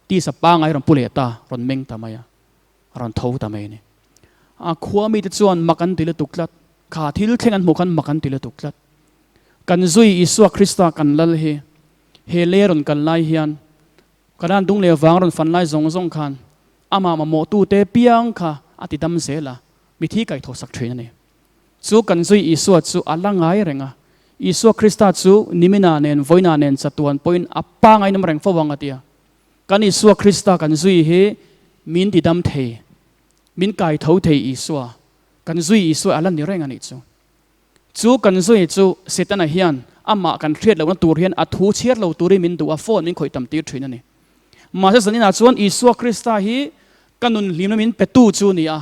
[SPEAKER 1] Tisa pangai rawn pu leh ta, rawn meng ta mai a, rawn tho ta mai a ni. A khua mite chuan mak an ti lutuk tlat, kha thil thleng an hmuh khan mak an ti lutuk tlat. Kan zui Isua Krista kan lal hi he lei a rawn kal lai hian Kanan dung leh vang rawn fan lai zawng zawng khan amah mamawhtute piang kha a ti dam zel a, mithi kaihthawh sak thin a ni. Chu kan zui Isua chu a la ngai reng a, Isua Krista chu nimina nen vawiina nen chatuan pawhin a pangai nawm reng fo ang a ti a. Kan Isua Krista kan zui hi min ti dam thei, min kaitho thei Isua, kan zui Isua a la ni reng a nih chu. Chu kan zui chu Setana hian amah kan hriat lohna tur hian a thu chhiar lo turin min duh a, phone min khawih tam tir thin a ni. Mahse zaninah chuan Isua Krista hi ka nun hlimna min petu chu ni a,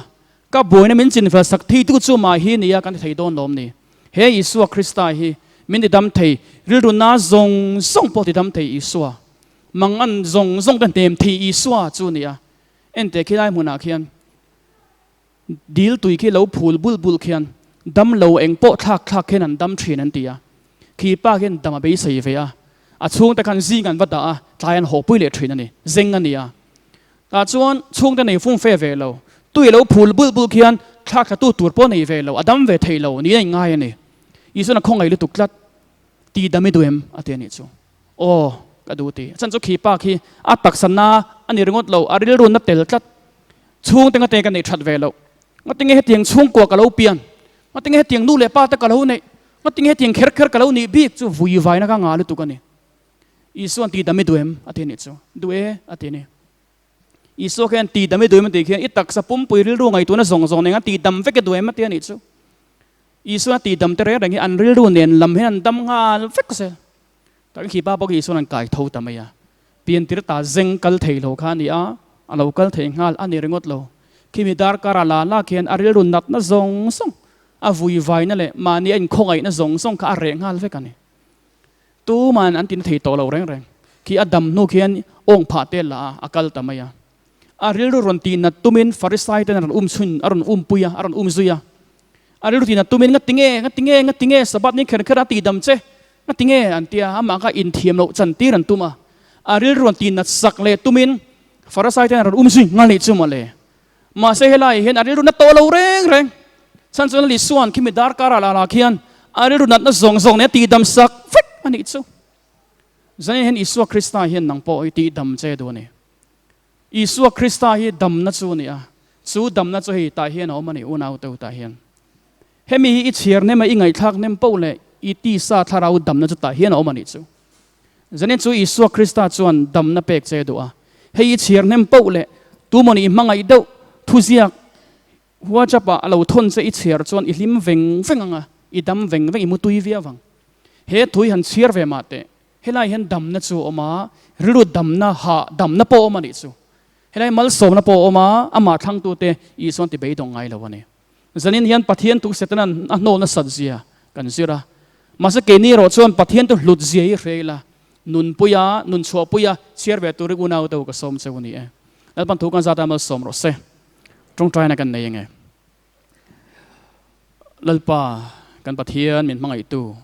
[SPEAKER 1] ka buaina min chinfel sak theitu chu mah hi ni a kan ti thei dawn lawm ni. He Isua Krista hi min tidam thei, rilru na zawng zawng pawh tidam thei Isua, mangan zawng zawng te hnem thei Isua chu ni a. Enteh khilai hmunah khian Dil tui khi lo phul bul bul khian dam lo eng pawh thlak thlak khian an dam thin an ti a. Khi pa khian dam a beisei ve a. A chhungte khan zing an va dah a, tlai an hawpui leh thin a ni. Zeng a ni a. Tah chuan chhungte nei fum fe ve lo. Tui lo phul bul bul khian thlak thlatu tur pawh nei ve lo, a dam ve thei lo niin a inngai a ni. Isuan a khawngaih lutuk tlat. Ti dam i duh em? a ti a nih chu. Aw, ka duh ti. A chhan chu khi pa khi a taksa na a ni ringawt lo, a rilru na tel tlat. Chhungte ngate ka neih that ve loh. Ngatinge hetiang chhungkua ka lo pian? Ngatinge hetiang nu leh pa te ka lo neih? Ngatinge hetiang kher kher ka lo nih bik chu vui vaina ka ngah lutuk a ni. Isua'n ti dam i duh em? a ti a nih chu. Duh e, a ti a ni. Isua khian ti dam i duh em a tih khian i taksa pumpui rilru ngaihtuahna zawng zawng nen a ti dam vek i duh em a ti a nih chu. Isua'n a ti dam te reng reng hi an rilru nen lam hian an dam nghal vek zel. Kan khi pa bawk Isua'n an kai tho ta mai a. Piantir ta zeng kal thei lo kha a ni a, a lo kal thei nghal a ni ringawt lo. Khimi darkar a la la khian a rilru natna zawng zawng, a vuivaina leh mahni a inkhawngaihna zawng zawng kha a reh nghal vek a ni. Tuman an tina thei tawh lo reng reng. Khi a dam hnu khian awng phah te la a, a kal ta mai a. A rilru rawn tih nat tumin Farisai ten a rawn um chhun, a rawn um pui a, a rawn um zui a. A rilru tih nat tumin, Nga tinge, nga tinge, nga tinge Sabbath ni kher kher a tihdam che? Nga tinge? an ti a, amah kha inthiam loh chan tir an tum a. A rilru rawn tih nat sak leh tumin Farisai ten a rawn um zui nghal nih chu mawle. Mahse helaiah hian a rilru na tawh lo reng reng. Chhan chuan Lisua'n khimi darkar ah lah khian a rilru natna zawng zawng nen a tihdam sak vek a nih chu. Zanin hian Isua Krista hian nang pawh hi tihdam che duh a ni. Isua Krista hi damna chu a ni a, chu damna chu hei tah hian a awm a ni, unau te u tah hian. Hemi hi i chhiar hnem a, i ngaihthlak hnem poh leh i tisa thlarau damna chu tah hian a awm a nih chu. Zanin chu Isua Krista chuan damna pek che duh a, hei i chhiar hnem poh leh tumawni i hmangaih deuh thuziak WhatsApp ah a lo thawn che i chhiar chuan i hlim veng veng ang a, i dam veng veng, i mutui viau ang. He thu hi han chhiar ve mah teh. Helai hian damna chu a awm a, rilru damna, hah damna pawh a awm a nih chu. Helai malsawmna pawh a awm a, amah thlangtute Isuan ti beidawng ngai lo a ni. Zanin hian Pathian thu Setana'n a hnawl nasat zia kan zir a. Mahse keini erawh chuan Pathian thu hlut zia hi hre ila, nunpuia, nun chhuahpuia chhiar ve turin unau te u ka sawm cheu a ni e. Lalpan thu kan zat a malsawm rawh se. Tawngtaina kan nei ange. Lalpa kan Pathian min hmangaihtu,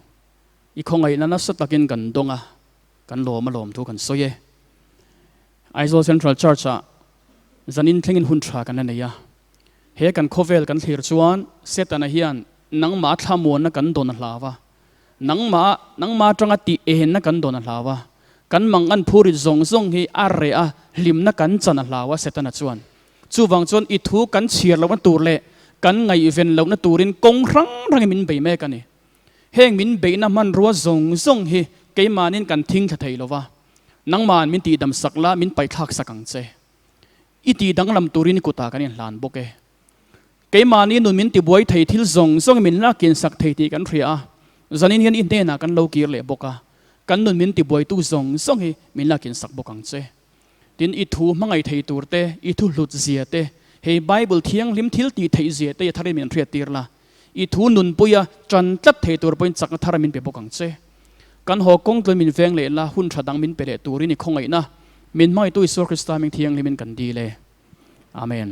[SPEAKER 1] I khawngaihna nasa takin kan dawng a, kan lawm a lawm thu kan sawi e. Aizawl Central Church ah zanin thlengin hun tha kan la nei a. He kan khawvel kan thlir chuan Setana hian nangmah thlamuanna kan dawn a hlau a, nangmah nangmah atanga tih enna kan dawn a hlau a, kan mangan phurit zawng zawng hi a reh a, hlimna kan chan a hlau a Setana chuan. Chuvang chuan i thu kan chhiar lohna tur leh kan ngaihven lohna turin kawng hrang hrangin min bei mek a ni. Heng min beihna hmanrua zawng zawng hi keimahnin kan thing thla thei lo va, nangmahan min tihdam sak la, min paihthlak sak ang che. I tih danglam turin i kutah kan inhlan bawk e. Keimahni nun min tibuai thei thil zawng zawng min la kinsak thei tih kan hria a, zanin hian i hnenah kan lo kir leh bawk a, kan nun min tibuaitu zawng zawng hi min la kinsak bawk ang che. Tin, i thu hmangaih thei tur te, i thu hlut zia te, hei Bible thianghlim thil tih theih zia te i tharin min hriattir la. I thu nunpuia ṭan tlat thei tur pawhin chakna thar min pe bawk ang che. Kan haw kawng tlun min veng leh la, hun ṭha dang min pe leh turin i khawngaihna min hmangaihtu Isua Krista hming thianghlimin kan dil e. Amen.